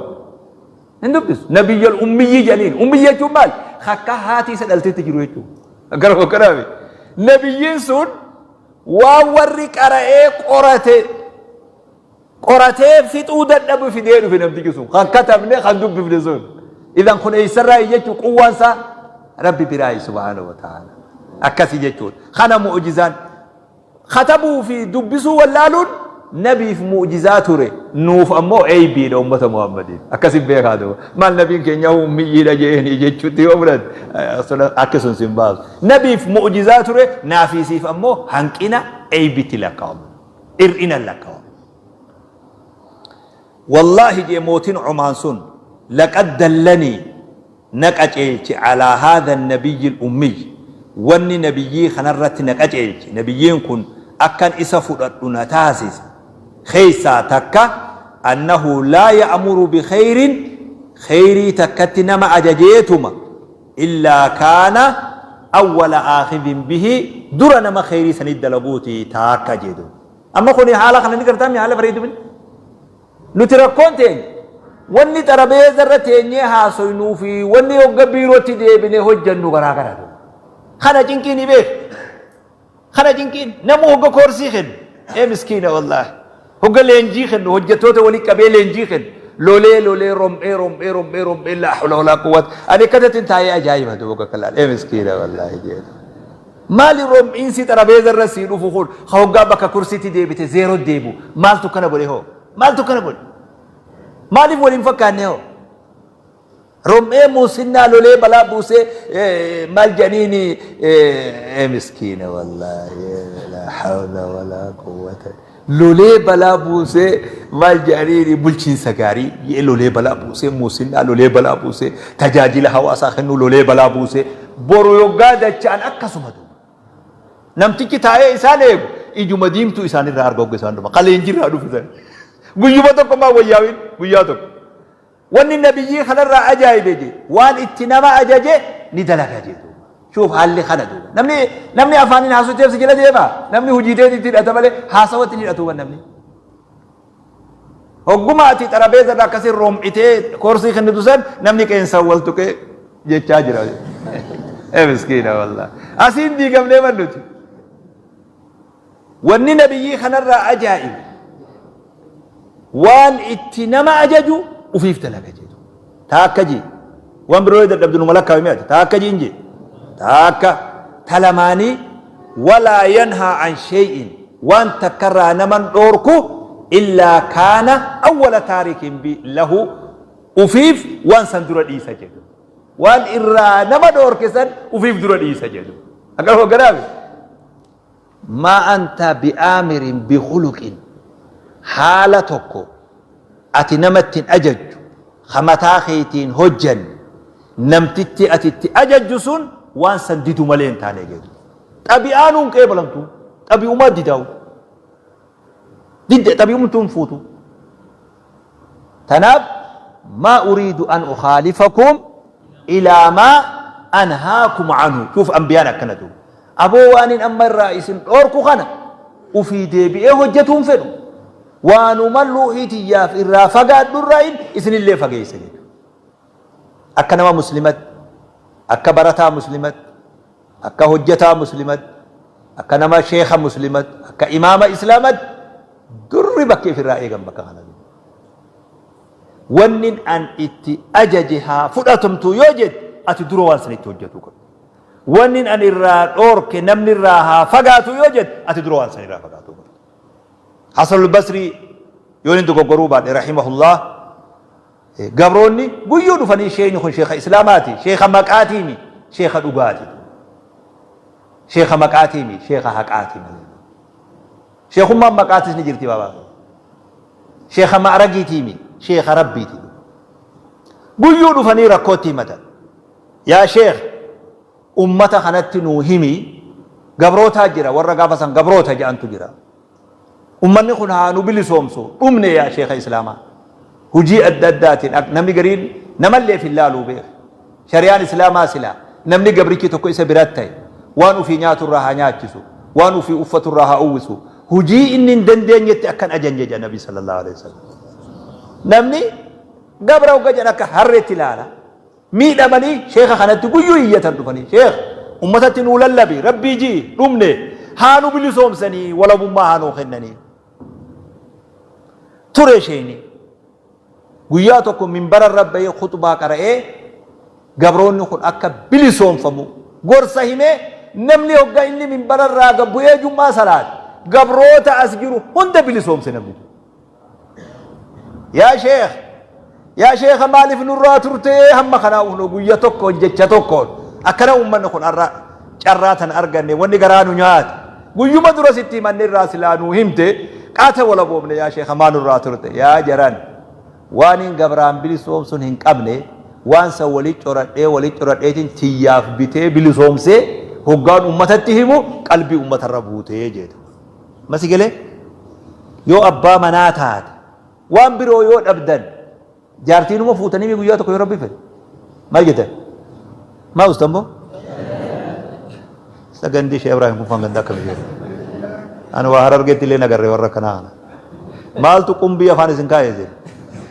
Hin dubbisu. Nabiyyal ummiyyii jedhaniin. Ummiyyii jechuun maal? Akka haati isa dhaltetti jiru jechuudha. Gara boqqonaami. Nabiyyiin sun waan warri qara'ee qorate Qoratee fixuu dadhabu fidee dhufe namtichi sun. Kan katabne kan dubbifne sun. Idan kun eessarraayi jechuu quwwaan isaa Rabbi biraayi subhaanahu wa ta'ala. Akkasi jechuudha. Kana mu'jizaan. Katabuu fi dubbisuu wallaaluun nabiif mu'jizaa ture. Nuuf ammoo eeybiidha ummata Muhammadiif. Akkasi beekaa duuba. Maal nabiin keenya ummiyyiidha je'eenii jechuutti yoo fudhatte akki sun sin baasu. Nabiif mu'jizaa ture naafiisiif ammoo hanqina eeybitti lakkaa'ama. Hir'ina lakkaa'ama. Wallaahi jee mootiin Omaan sun laqad dallanii na qaceelche alaa haadha nabiyyi ummiy wanni nabiyyii kanarratti na qaceelche nabiyyiin kun akkan isa fudhadhu na taasise keessaa takka annahu laa ya'muru bikhayrin khayrii takkatti nama ajajeetuma illaa kaana awwala aakhidin bihi dura nama khayrii sanit dalaguuti taakka jedhu. Amma kuni haala kana ni gartaa mi haala bareedu miti. Nuti rakkoon teenya wanni xarabeeza irra teenyee haasoynuu fi wanni hogga biirootti deebinee hojjannu garaa gara. Kana cinqii ni beeka. Kana cinqiin namuu hogga koorsii kennu. Ee miskiina wallaahi. Hogga leenjii kennu hojjettoota walii qabee leenjii kennu. Lolee lolee rom'ee rom'ee rom'ee rom'ee laa hawla walaa quwwata. Ani akkasatti taa'ee ajaa'iba duuba hogga laal. Ee miskiina wallaahi jedhu. Maali rom'iinsi xarabeeza irra sii dhufu kun ka hoggaa bakka kursiitti deebite zeeroo deebu maaltu kana godhe hoo? Maaltu kana godhe? Maaliif waliin fakkaanne hoo? Rom'ee muusinnaa lolee balaa buusee maal jedhaniini ee miskiina wallaahi laa hawla walaa quwwata lolee balaa buusee maal jedhaniini bulchiinsa gaarii jee lolee balaa buusee muusinnaa lolee balaa buusee tajaajila hawaasaa kennuu lolee balaa buusee boru yoggaa dacha'an akkasuma duuba. Namtichi taa'ee isaan eegu ijuma diimtuu isaanirraa arga hogga isaan dhufa. Kaleenjirraa dhufe sana. Guyyuma tokko maa wayyaawin guyyaa tokko. Wanni nabiyyii kanarraa ajaa'ibe je waan itti nama ajaje ni dalaga je duuba. Shuuf haalli kana duuba. Namni namni afaaniin haasofteef si jala deema. Namni hojii teetiin itti hidhata malee haasawatti hin hidhatu namni. Hogguma ati xarabeeza irra akkasii rom'itee koorsii kennitu san namni qeensaan wal tuqee jechaa jira. Ee miskiina wallah. Asiin diigamnee man nuti. Wanni nabiyyii kanarraa ajaa'ibu waan itti nama ajaju ufiif dalaga jedhu. Taakka jee. Waan biroo dadhabdu numa lakkaa'u mi'ati. Taakka jiin jee. Taakka talamaanii walaa yanhaa an shay'in waan takkarraa naman dhoorku illaa kaana awwala taarikin bi lahu ufiif waan san dura dhiisa jedhu. Waan irraa nama dhoorke san ufiif dura dhiisa jedhu. Akkana hogganaafi. Maa anta bi'aamirin bikhuluqin haala tokko ati nama itti hin ajajju ka mataa keetiin hojjanne namtichi ati itti ajajju sun waan san didu malee hin taane jedhu. Xabi'aanuu hin qeebalamtu. Xabi'umaa didaa'u. Didde xabi'umtuu hin fuutu. Tanaaf maa uriidu an ukhaalifakum ilaa maa anhaakum anhu. Shuuf anbiyaan akkana duuba. Aboo waanin amma irraa isin dhoorku kana ufii deebi'ee hojjatuu hin fedhu. Waanuma ruuhii tiyyaaf irraa fagaadhu irraayin isinillee fageessa jechuudha. Akka nama muslimatti, akka barataa muslimatti, akka hojjataa muslimatti, akka nama sheekha muslimatti, akka imaama islaamatti durri bakki ifirraa eegan bakka kana. Wannin an itti ajaje haa fudhatamtu yoo jette ati dura waan sanitti hojjatuu qabda. Wannin an irraa dhoorke namni irraa haa fagaatu yoo jette ati dura waan san irraa fagaatuu qabda. Hasan al-Basrii yoon hin dogoggoruu baadhe rahimahullah Gabroonni guyyuu dhufanii sheekni kun sheeka islaamaati, sheeka maqaatiimi, sheeka dhugaati. Sheeka maqaatiimi, sheeka haqaati malee. Sheekummaan maqaatis ni jirti baabaa. Sheeka ma'ragiitiimi, sheeka rabbiiti. Guyyuu dhufanii rakkootti himatan. Yaa sheekh, ummata kanatti nuu himi, gabrootaa jira, warra gaafa san gabroota jedhantu jira. Ummanni kun haa nu bilisoomsu dhumne yaa sheeka islaamaa. Hujii adda addaatiin namni gariin namalleef hin laaluu beeka. Shari'aan islaamaa silaa namni gabrichi tokko isa biratti ta'e waan ufii nyaatu irraa haa nyaachisu, waan ufii uffatu irraa haa uwwisu. Hujii inni hin dandeenyetti akkan ajanje jedha Nabi sallallahu alaihi wasallam. Namni gabra hogga jedha akka harreetti ilaala. Miidhamanii sheekha kanatti guyyuu iyyatan dhufanii sheekh ummatatti nuu lallabi rabbii ji'i dhumne haa nu bilisoomsanii walabummaa haa nuu kennanii. Ture sheeyni. Guyyaa tokko minbara irra bahee khuxbaa qara'ee gabroonni kun akka bilisoomfamu gorsa himee namni hogga inni minbara irraa gad bu'ee jum'aa salaate gabroota as jiru hunda bilisoomse namni kun. Yaa sheekh yaa sheekha maaliif nurraa turtee hamma kanaa kunoo guyya tokkoon jecha tokkoon akkana uummanni kun har'a carraa tana arganne wanni garaa nu nyaate guyyuma dura sitti himanne irraa silaa nuu himte qaata walaboomne yaa sheekha maa nurraa turte yaa jaran waaniin gabraan bilisoomsun hin qabne waan san wali coradhee wali coradheetiin tiyyaaf bitee bilisoomsee hoggaan ummatatti himu qalbii ummatarra buutee jeetu. Masi galee yoo abbaa manaa taate waan biroo yoo dhabdan jaartiinuma fuutanii guyyaa tokko yoo rabbi fedhe maal jettan? Maa ustan boo? Sagandii Shee Ibrahim kun faan ganda akkamii jedhu. Ani waa harargeetti illee nagarre warra akkanaa kana. Maaltu qumbii afaan isin kaa'e isin?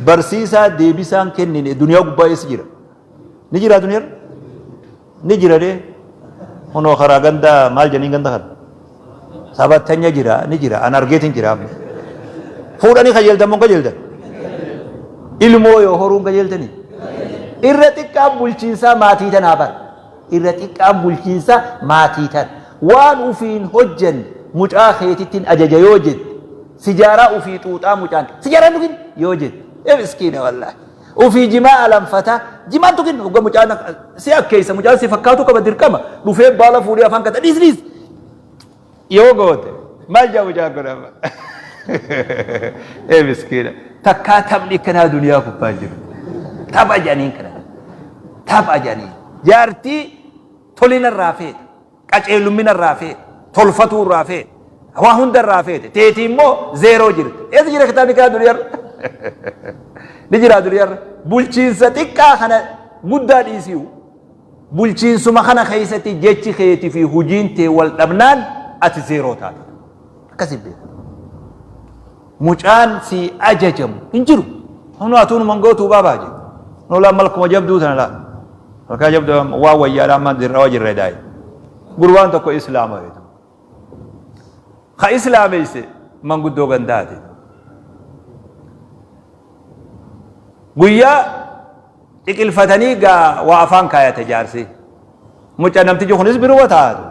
Barsiisaa deebisaan kennine duniyaa gubbaa eessa jira? Ni jira duniyaa? Ni jira dee. Kunoo karaa ganda maal jedhanii ganda kana? Sabattanya jira ni jira an argeetin jira amma. Fuudhanii kajeeltan moo hin kajeeltan? Ilmoo yoo horuun kajeeltanii? Irra xiqqaan bulchiinsaa maatii tanaa bara. Irra xiqqaan bulchiinsa maatii tana. Waan ufiin hojjanne mucaa keetittin ajaja yoo jette sijaaraa ufii xuuxaa mucaan sijaaraa hin dhugin yoo jette ee miskiina wallaahi. Ufii jimaa alanfataa jimaan tuqin hogga mucaan si akkeessa mucaan si fakkaatu qaba dirqama dhufee baala fuudhee afaan kata dhiis dhiis yoo goote maal jaa mucaan kun amma ee miskiina takkaa taphni akkanaa duniyaa gubbaa jiru tapha jedhaniin kana tapha jedhaniin jaartii tolina irraa feete qaceelummina irraa feete tolfatuu irraa feete waa hunda irraa feete teetii immoo zeeroo jirti eessa jira kitaabni kanaa duniyaarra ni jira duniyaarra bulchiinsa xiqqaa kana guddaa dhiisiu Bulchiinsuma kana keessatti jechi keeti fi hujiin tee wal dhabnaan ati zeeroo taata. Akkasi beeka. Mucaan sii ajajamu hin jiru. Hunu atuu numan gootuu baabaa jedhe. Nu laa malkuma jabduu tana laa. Malkaa jabduu waan wayyaadhaa ammaan dirrawa jirre daa'i. Gurbaan tokko islaama jedhu. Ka islaameyse manguddoo gandaati. Guyyaa ciqilfatanii gaa waa afaan kaayate jaarsi. Mucaa namtichi kunis biruma taatu.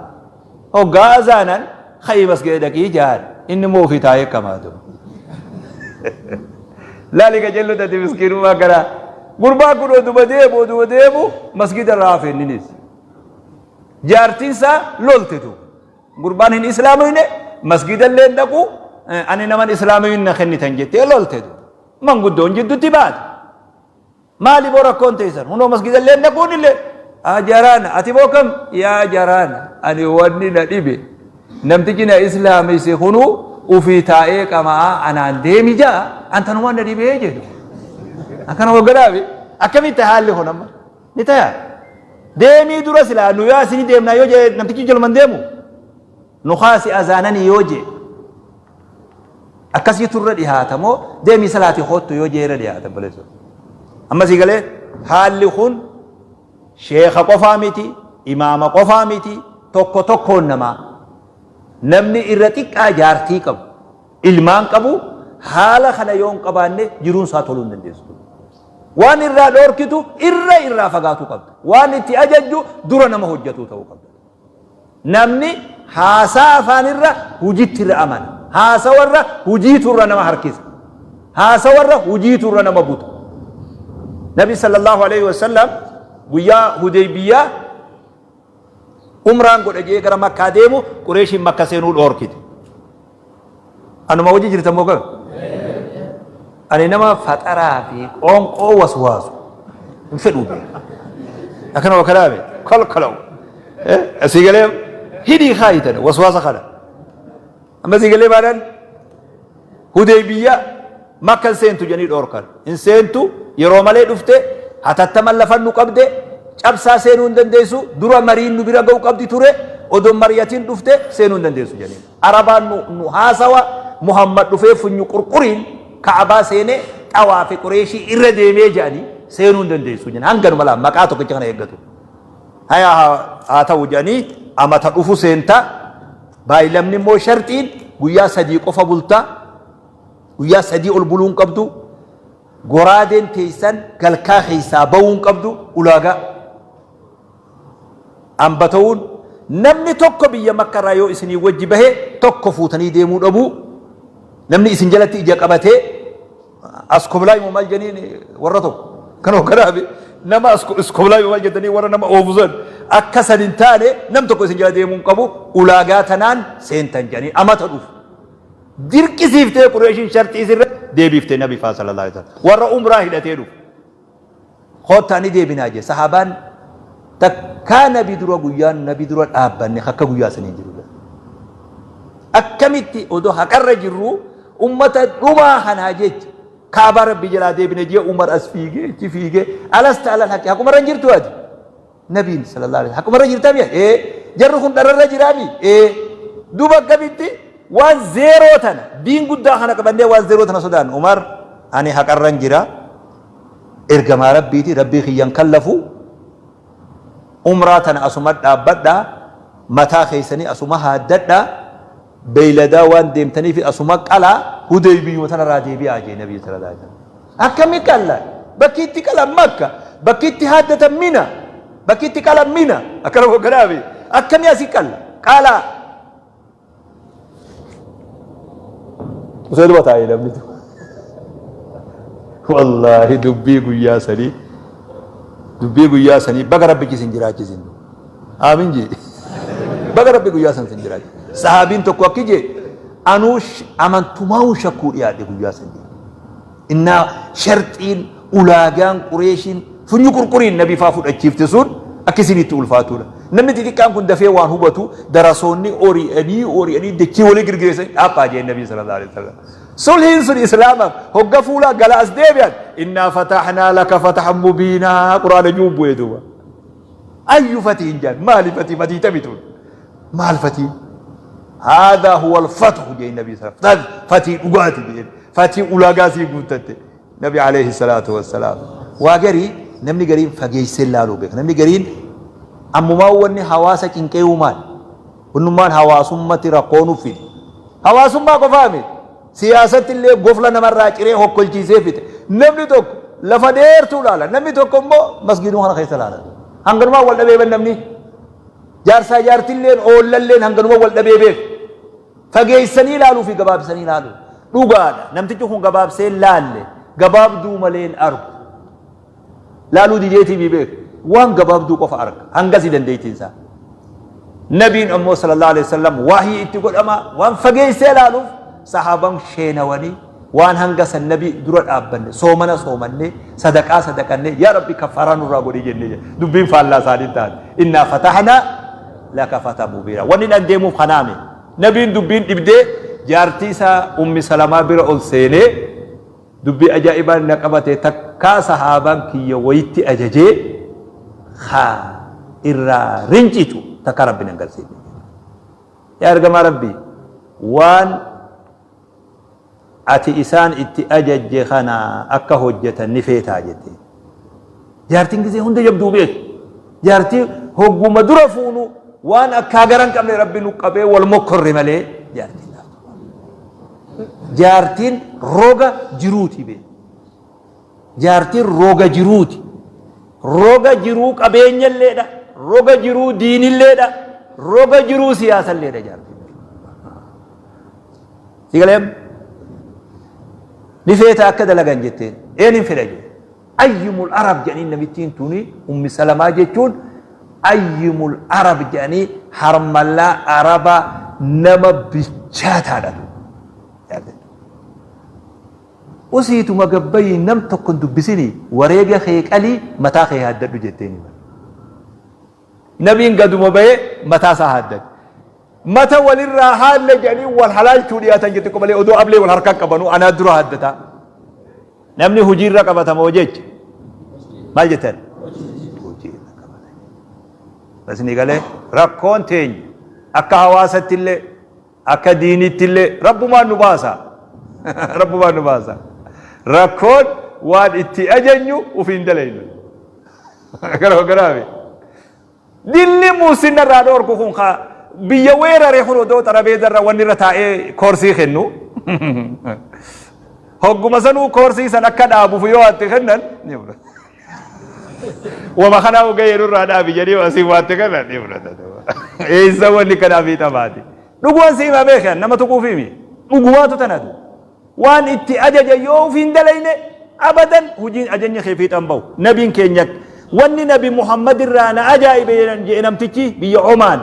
Hoggaa azaanan ka'ii masgida dhaqii jaan inni immoo ofii taa'ee kamaatu. Laali qajeello tati miskiinummaa kana. Gurbaan kun oduma deemu oduma deemu masgida irraa hafe inninis. Jaartiin isaa lolte tu. Gurbaan hin islaamoyne masgida illee hin dhaqu ani naman islaamoyin na kennitan jettee lolte tu. Manguddoon jiddutti baate. Maali boo rakkoon teessan? Hunoo masgida illee hin dhaquun illee. Haa jaraana ati boo kam? Yaa jaraana ani wanni na dhibe namtichi na islaamesse kunuu ufii taa'ee qama'aa anaan deemi ja'a an tanumaan na dhibee jedhu. Akkana hogganaafi akkamitti haalli kun amma ni taya. Deemii dura silaa nu yaa isinii deemnaa yoo jedhe namtichi jaluman deemu. Nu kaasi azaananii yoo jedhe Akkasiitu irra dhihaata moo deemii salaatii koottu yoo jee irra dhihaata obboleessoo. Amma sii galee haalli kun sheeka qofaa miti imaama qofaa miti tokko tokkoon namaa namni irra xiqqaa jaartii qabu ilmaan qabu haala kana yoo hin qabaanne jiruun isaa toluu hin dandeessu. Waan irraa dhoorkitu irra irraa fagaatuu qabda. Waan itti ajajju dura nama hojjatuu ta'uu qabda. Namni haasaa afaanirra hujitti irra amana. Haasawarra hujiitu irra nama harkisa. Haasawarra hujiitu irra nama buta. Nabi sallallahu alaihi wasallam guyyaa Hudeybiyaa umraan godha jee gara Makkaa deemu Qureeshiin Makka seenuu dhoorkite. Anuma wajji jirtan moo kami? Ani nama faxaraa fi qoonqoo waswaasu hin fedhuu beeka. Akkana wakkalaa be kolkolaw. Asii galee hidhii kaayitan waswaasa kana. Amma asii galee baadhaan Hudeybiya Makka hin seentu jedhanii dhoorkan. Hin seentu yeroo malee dhufte hatattaman lafan nu qabde cabsaa seenuu hin dandeessu dura mariin nu bira ga'u qabdi ture odoo mari'atiin dhufte seenuu hin dandeessu jedhanii. Arabaan nu, nu haasawa Muhammad dhufee funyu qurquriin Ka'abaa seenee xawaafe Qureeshii irra deemee jedhanii seenuu hin dandeessu jedhan hanganuma laa maqaa tokkicha kana eeggatu. Haya haa ta'u jedhanii amata dhufu seenta baay'ilamni immoo sharxiin guyyaa 3 qofa bulta. Guyyaa 3 ol buluu hin qabdu. Goraadeen teessan galkaa keessaa ba'uu hin qabdu. Ulaagaa. Amba ta'uun namni tokko biyya Makka irraa yoo isinii wajji bahe tokko fuutanii deemuu dhabuu. Namni isin jalatti ija qabatee askoblaa immoo maal jedhaniin warra tokko kan hogganaafi nama iskoblaa immoo maal jedhanii warra nama oofu san akka san hin taane nam tokko isin jala deemuu hin qabu ulaagaa tanaan seentan jedhanii amata dhufu. Dirqisiiftee Qureeshiin sharxii isirra deebiftee Nabi faa sallallahu alaihi wasallam warra umraa hidhatee dhufu. Koottaa ni deebinaa jee sahaabaan takkaa Nabi dura guyyaan Nabi dura dhaabbanne akka guyyaa sanii hin jiru. Akkamitti odoo haqarra jirru ummata dhumaa kanaa jecha kaabaa Rabbi jalaa deebine jee Umar as fiigee achi fiigee alasta alal haqi haqumarra hin jirtu ati. Nabiin sallallahu alaihi haqumarra jirtaa mi'a ee jarri kun dhararra jiraa mi ee duuba akkamitti waan zeeroo tana diin guddaa kana qabannee waan zeeroo tana sodaan Umar ani haqarran jira ergamaa Rabbiiti Rabbii kiyyan kallafu umraa tana asuma dhaabbadha mataa keessanii asuma haaddadha beeyladaa waan deemtaniif asuma qalaa Hudeybiyyuma tanarraa deebi'aa jee Nabii sallallahu alaihi wasallam. Akkami qalla? Bakki itti qalan Makka, bakki itti haaddatan Mina, bakki itti qalan Mina. Akkana hogganaafi akkami asi qalla? Qalaa. Osoo duba taa'ee namni tokko. Wallaahi dubbii guyyaa sanii dubbii guyyaa sanii baga rabbichi isin jiraachisin. Aamin jee. Baga rabbi guyyaa san sin jiraachise. Sahaabiin tokko akki jee anuu amantumaa'uun shakkuu dhiyaadhe guyyaa san jee. Innaa sharxiin ulaagaan Qureeshiin funyu qurquriin nabi faa fudhachiifte sun akka isinitti ulfaatuudha. Namni xixiqqaan kun dafee waan hubatu darasoonni ori'anii ori'anii dachii walii girgireessan dhaaphaa jeen nabii sallallahu alaihi wasallam. Sulhiin sun islaamaaf hogga fuulaa gala as deebi'an innaa fatahnaa laka fatahan mubiinaa quraana juun bu'ee duuba. Ayyu fatiin jaan maali fatii fatii tami tun maal fatii haadha huwa alfathu jeen nabii sallallahu alaihi wasallam fatii dhugaati jeen fatii ulaagaa sii guuttatte nabi alayhi salaatu wassalaam waa garii namni gariin fageessee laaluu beeka namni gariin ammumaa wanni hawaasa cinqeeyuu maal wannummaan hawaasummatti rakkoo nuuf fide hawaasummaa qofaa miti Siyaasatti illee gofla namarraa ciree hokkolchiisee fixe. Namni tokko lafa dheertuu laala. Namni tokko immoo masgiiduma kana keessa laala. Hanganumaan wal dhabee ban namni. Jaarsaa jaartilleen oollalleen hanganuma wal dhabee beeku. Fageessanii ilaaluu fi gabaabsanii ilaaluu. Dhugaadha. Namtichi kun gabaabsee laalle gabaabduu malee hin argu. Laaluu dideetii beeku. Waan gabaabduu qofa arga. Hangasi dandeettiin isaa. Nabiin ammoo sallallahu alaihi wasallam wahyii itti godhama waan fageessee laaluuf sahaabaan sheenawanii waan hanga san nabii dura dhaabbanne soomana soomanne sadaqaa sadaqanne yaa rabbi kaffaaraa nurraa godhi jenne jedhe. Dubbiin faallaa isaanii taate. Innaa fatahnaa laka fata mubiina. Wanni dhan deemuuf kanaame. Nabiin dubbiin dhibdee jaartii isaa ummi salamaa bira ol seenee Dubbii ajaa'ibaan na qabate takkaa sahaabaan kiyya wayitti ajajee ka irraa rincicu takkaa Rabbi nan garsiifne. Yaa ergamaa Rabbii waan ati isaan itti ajajje kana akka hojjetan ni feetaa jette. Jaartiin gisee hunda jabduu beeki. Jaartii hogguma dura fuunu waan akkaa gara hin qabne Rabbi nu qabee wal mokkorre malee jaartiin laaftu. Jaartiin roga jiruuti bee. Jaartiin roga jiruuti. Roga jiruu qabeenyalleedha. Roga jiruu diinilleedha. Roga jiruu siyaasalleedha jaartiin. Si galee ni feeta akka dalagan jetteen. Een hin fedha jee. Ayyimul Arab jedhanii namittiin tuni Ummi Salamaa jechuun Ayyimul Arab jedhanii harmallaa Araba nama bilchaataadha. Usiituma gabbayii nam tokko hin dubbisini wareega kee qalii mataa kee haaddadhu jetteeni. Nabiin gaduma bahee mataa isaa haaddate. Mata walirraa haadna jedhanii wal halaalchuu dhiyaatan jetti malee odoo ablee wal harkaan qabanuu anaa dura haaddataa. Namni hojiirra qabata moo jecha? Maal jettan? Hojiirra qabata. Isinii galee rakkoon teenya akka hawaasatti illee akka diinitti illee rabbumaan nu baasa. Rabbumaan nu baasa. Rakkoon waan itti ajajnu ofiin dalaynu. Gara garaafi. Dilli muusinna irraa dhoorku kun ka biyya weerare kun odoo xarabeeza irra wanni irra taa'ee koorsii kennu. Hogguma sanuu koorsii san akka dhaabuuf yoo itti kennan ni fudhata. Wama kanaa gahee nurraa dhaabi jedhee asii waa itti kennan ni fudhata. Eessa wanni kanaa fiixa baati. Dhugumaan si himaa beekan nama tuquuf himi. Dhugumaatu tanatu. Waan itti ajaja yoo uf hin dalayne abadan hujiin ajajni kee fiixan bahu. Nabiin keenya wanni nabi Muhammad irraa na ajaa'ibe jedhe namtichi biyya Omaan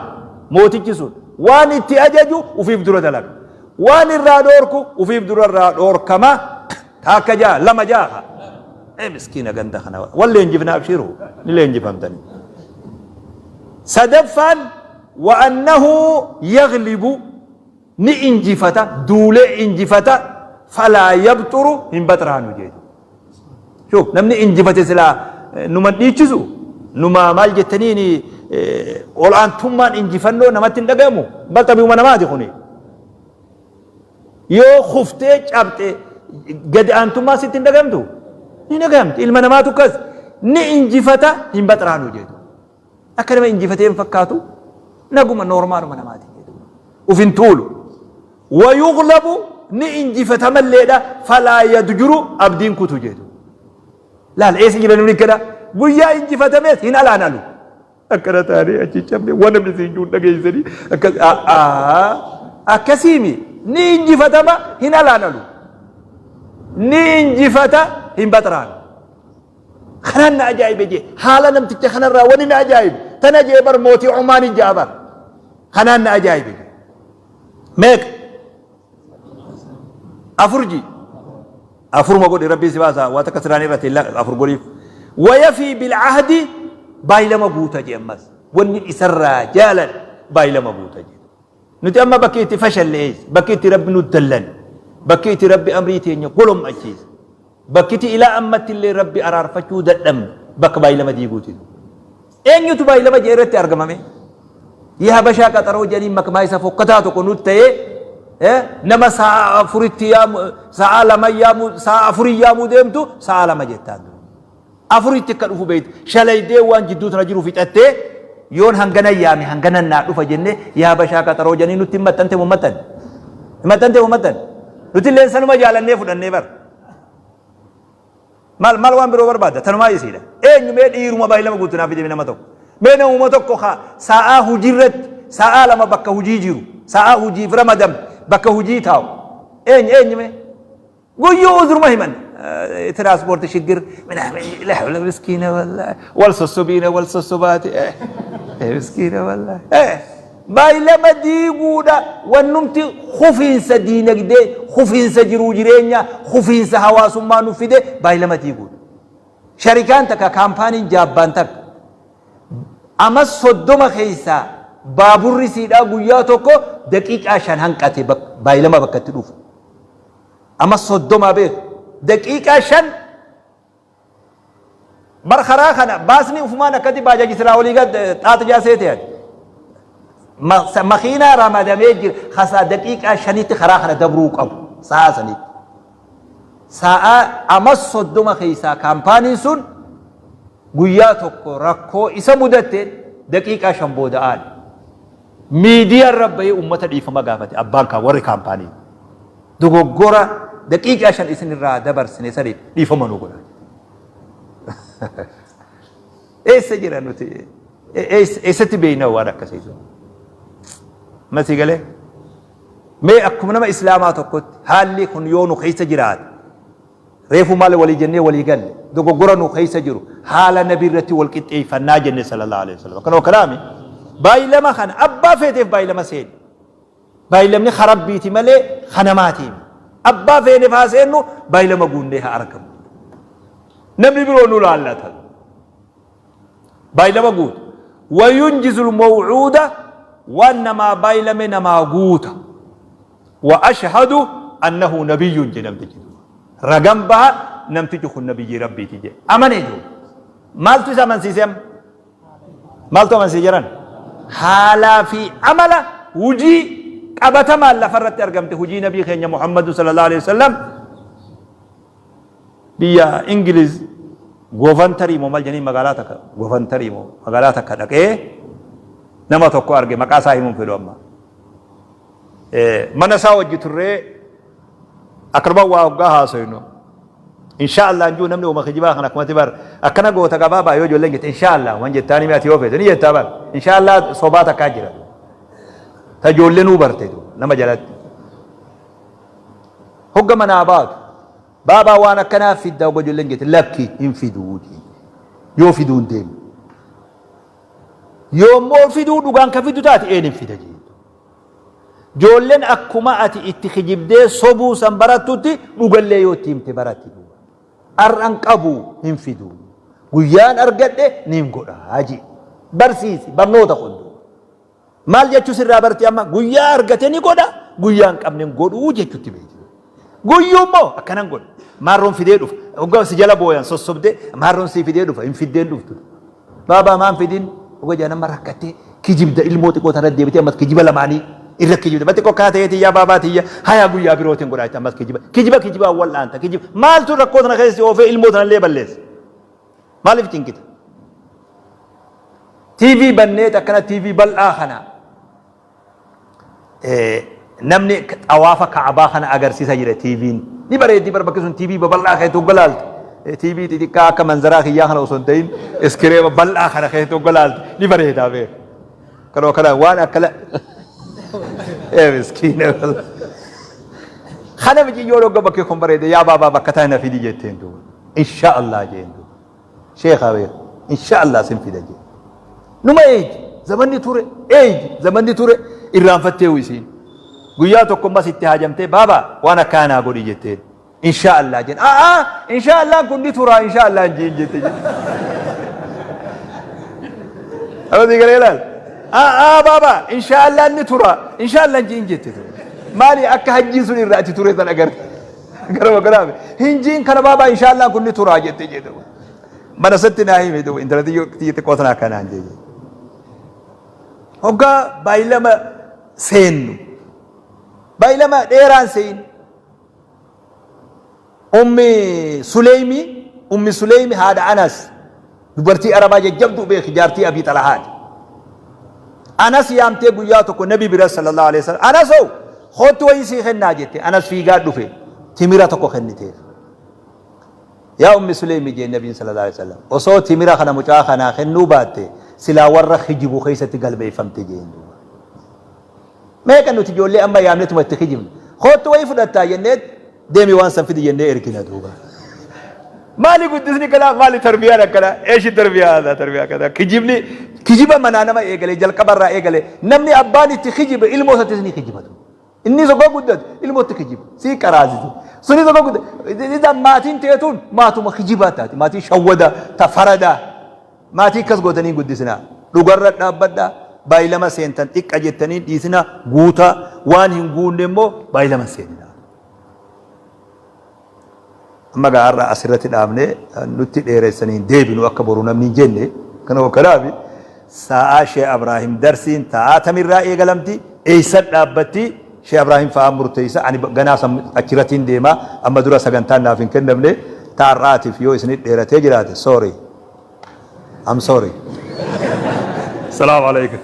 mootichi sun waan itti ajaju ufiif dura dalaga. Waan irraa dhoorku ufiif dura irraa dhoorkama. Taakka ja'a lama ja'a. Ee miskiina ganda kana wal leenjifna abshiru ni leenjifamtanii. Sadaffaan wa annahu yaglibu ni injifata, duulee injifata, falaa yabxuru hin baxraanu jee. Shuf namni injifate silaa numa dhiichisu numa maal jettaniin ol'aantummaan injifannoo namatti hin dhagayamu bal xabi'uma namaati kuni. Yoo kuftee cabxe gadi aantummaa sitti hin dhagayamtu ni dhagayamti ilma namaatu akkas ni injifata hin baxraanu jedhu. Akka nama injifatee hin fakkaatu naguma noormaaluma namaati. Uf hin tuulu. Wayuglabu ni injifatamalleedha falaa yadjuru abdiin kutu jedhu. Laal eessa jira namni akkana guyyaa injifatamees hin alaan alu. Akkana taanee achi cabne waan namni siin jiru dhageessanii akkas akkasiimi ni injifatama hin alaan alu. Ni injifata hin baxraan. Kanaan na ajaa'ibe jee haala namticha kanarraa wani na ajaa'ibe tana jee bar mootii Omaanii ja'a bar kanaan na ajaa'ibe jee. Meeqa? Afur ji. Afuruma godhi rabbii si baasa waa takka siraan irratti afur godhiif. Wayafii bilcahdi baay'ilama guuta jee ammas wanni isarraa jaalan baay'ilama guuta jee. Nuti amma bakki itti fashalle eessa? Bakki itti rabbi nu dallan. Bakki itti rabbi amrii teenya golom'achiise. Bakkiti ilaa ammatti illee rabbi araarfachuu dadhabne bakka baay'ilama diiguuti. Eenyutu baay'ilama jee irratti argamame? Yaa Habashaa qaxaroo jedhanii makmaa isa fokkataa tokko nutti ta'ee nama sa'a afuritti yaamu, sa'a lama yaamu, sa'a afurii yaamuu deemtu sa'a lama jettaan. Afuritti akka dhufu beekte shalaydee waan jidduu tana jiru fixattee yoon hangana yaame hanganan naa dhufa jennee yaa Habashaa qaxaroo jedhanii nutti hin maxxante moo maxxanne? Hin maxxante moo maxxanne? Nuti illee sanuma jaalannee fudhannee bara. Maal maal waan biroo barbaadda? Tanumaa isiidha. Eenyu mee dhiiruma baay'ee lama guutuu naaf fidee nama tokko. Mee namuma tokko haa sa'aa hojiirratti sa'aa lama bakka hojii jiru sa'aa hojiif ramadamte bakka hojii taa'u. Eenyu eenyu mee? Guyyuu uzruma himan. Tiraanspoorti shiggir minaamin miskiina wallaahi wal sossobiina wal sossobaati miskiina wallaahi. Baay'ilama diiguudha wannumti kufiinsa diinagdee, kufiinsa jiruu jireenyaa, kufiinsa hawaasummaa nu fide baay'ilama diiguudha. Sharikaan takka kaampaaniin jaabbaan takka ama 30 keessaa baaburri siidhaa guyyaa tokko daqiiqaa 5 hanqate baay'ilama bakka itti dhufu. Ama 30 beeku daqiiqaa 5 Bar karaa kana baasni ufumaan akkatti baajaji silaa olii gad xaax jaa seete ati. Makiinaa ramadamee jira kasaa daqiiqaa shanitti karaa kana dabruu qabu sa'aa sanitti. Sa'aa ama 30 keessaa kaampaaniin sun guyyaa tokko rakkoo isa mudatteen daqiiqaa 5 booda aane. Miidiyaa irra bahee uummata dhiifama gaafate abbaan kaa warri kaampaanii. Dogoggora daqiiqaa 5 isin irraa dabarsine saniif dhiifama nu godhaa. Eessa jira nuti? Eessatti beekna waan akkasii sun? Masii galee? Mee akkuma nama islaamaa tokkotti haalli kun yoo nu keessa jiraate reefu maal walii jennee walii galle dogoggora nu keessa jiru haala nabi irratti wal qixxeeffannaa jenne sallallahu alaihi wasallam. Akkanuma kanaami baay'ilama kana abbaa feeteef baay'ilama seeni. Baay'ilamni ka Rabbiiti malee ka namaatii miti. Abbaa feeneef haa seennu baay'ilama guunnee haa argamu. Namni biroo nu laallata. Baay'ilama guuta. Wayunjizul maw'uuda waan namaa baay'ilame namaa guuta. Wa ashhadu annahu nabiyyun jedhe namtichi. Ragan baha namtichi kun nabiyyii Rabbiiti jedhe. Amanee jiru. Maaltu isa amansiise amma? Maaltu amansiise jedhan? Haalaa fi amala hujii qabatamaan lafarratti argamte hujii nabii keenya Muhammadu sallallahu alaihi wasallam biyya Ingiliz Goovantarii moo maal jedhanii magaalaa takka Goovantarii moo magaalaa takka dhaqee nama tokko arge maqaa isaa himuun fedhu amma. Mana isaa wajji turree Akkanuma waa hoggaa haasoynu. Insha Allah hin jiru namni uma kijibaa kana akkumatti bar akkana goota gabaabaa yoo ijoolleen jette insha Allah waan jettaani ati yoo feete ni jettaa bar insha Allah sobaa takkaa jira. Ta ijoollee nuu barte nama jalatti. Hogga manaa baatu baabaa waan akkanaa fiddaa hogga ijoolleen jette lakki hin fiduu yoo fiduu hin deemu. Yoommoo fiduu dhugaan ka fidu taate een hin fida jee. Joollen akkuma ati itti kijibdee sobuu san barattutti dhugallee yoo itti himte baratti duuba. Ar'an qabu hin fidu. Guyyaan argadhe niin godha jee. Barsiisi barnoota kun duuba. Maal jechuu sirraa barti amma guyyaa argate ni godha guyyaa hin qabne hin godhuu jechutti beekti. Guyyuu immoo akkanan godha. Maarroon fidee dhufa. Hoggaa si jala booyan sossobdee maarroon sii fidee dhufa hin fiddeen dhuftu. Baabaa maan fidin hoggaa jaa nama rakkattee kijibda ilmoo xiqqoo tana deebitee ammas kijiba lamaanii irra kijibda. Ba xiqqoo akkanaa ta'ee tiyyaa baabaa tiyya hayaa guyyaa birootiin godhaa jettee ammas kijiba. Kijiba kijibaan wal'aanta kijiba. Maaltu rakkoo tana keessa si oofee ilmoo tanallee balleessa. Maaliif cinqita? TV banneet akkana TV bal'aa kana namni xawaafa ka'abaa kana agarsiisa jira TVn. Ni bareeddi bar bakki sun TV babal'aa keessa hogga laalte. TV xixiqqaa akka manzaraa kiyyaa kana osoo hin ta'in iskireema bal'aa kana keessa hogga laalte ni bareedaa beeku. Kanuma kana waan akkana ee miskiina. Kana miciyyoon hogga bakki kun bareede yaa baabaa bakka tana na fidi jetteen duuba. Insha Allah jeen duuba. Sheekha beeku. Insha Allah sin fida jeen. Numa eeydi. Zamanni ture eeydi. Zamanni ture irraanfatteewu isiin. Guyyaa tokko ammas itti haajamtee baabaa waan akkanaa naa godhi jetteen. Insha Allah jeen. A'aa insha Allah kun ni tura insha Allah hin jette jette. Amma sii galee laal. A'aa baabaa insha Allah ni tura insha Allah hin jette. Maali akka hajjiin sun irraa itti ture san agarte. Garuma kanaaf hin jiin kana baabaa insha Allah kun ni tura jette jette. Mana satti naa hime duuba intala tiyya xiqqoo tana akkanaan jee. Hoggaa baay'ilama seennu. Baay'ilama dheeraan seen. Ummi Suleymi Ummi Suleymi haadha Anas dubartii Arabaa jajjabduu beeki jaartii Abii Xalahaati. Anas yaamtee guyyaa tokko nabi bira sallallahu alaihi wasallam Anas hoo kootti wayii sii kennaa jette Anas fiigaa dhufe timira tokko kenniteef. Yaa Ummi Suleymi jeen nabiin sallallahu alaihi wasallam osoo timira kana mucaa kanaa kennuu baatte silaa warra kijibu keessatti galmeeffamte jeen duuba. Meeqa nuti ijoollee amma yaamnetuma itti kijibna. Koottu wayii fudhattaa jenneet deemi waan san fidi jennee ergina duuba. Maali guddisni kanaa maali tarbiyaan akkanaa eeshi tarbiyaa haasaa tarbiyaa akkanaa kijibni kijiba manaa nama eegale jalqabarraa eegale namni abbaan itti kijibe ilmoo isattis ni kijibatu. Inni sokoo guddatu ilmootti kijiba sii qaraasisu suni sokoo guddatu maatiin teetuun maatuma kijibaa taati maatii shawwadaa ta faradaa. Maatii akkas gootanii hin guddisinaa. Dhugarra dhaabbadhaa. Baay'ilama seentan xiqqa jettanii hin dhiisinaa. Guutaa. Waan hin guunne immoo baay'ilama hin seeninaa. Amma gaa har'a asirratti dhaabnee nutti dheeressanii hin deebinu akka boru namni hin jenne. Kana kanaaf sa'aa Shee Abraahim darsiin ta'aa tamirraa eegalamti eessan dhaabbatti Shee Abraahim fa'aa murteessa ani ganaa achirratti hin deema amma dura sagantaan naaf hin kennamne taarraatiif yoo isinit dheeratee jiraate sorry. I'm sorry. Salaamu alaikum.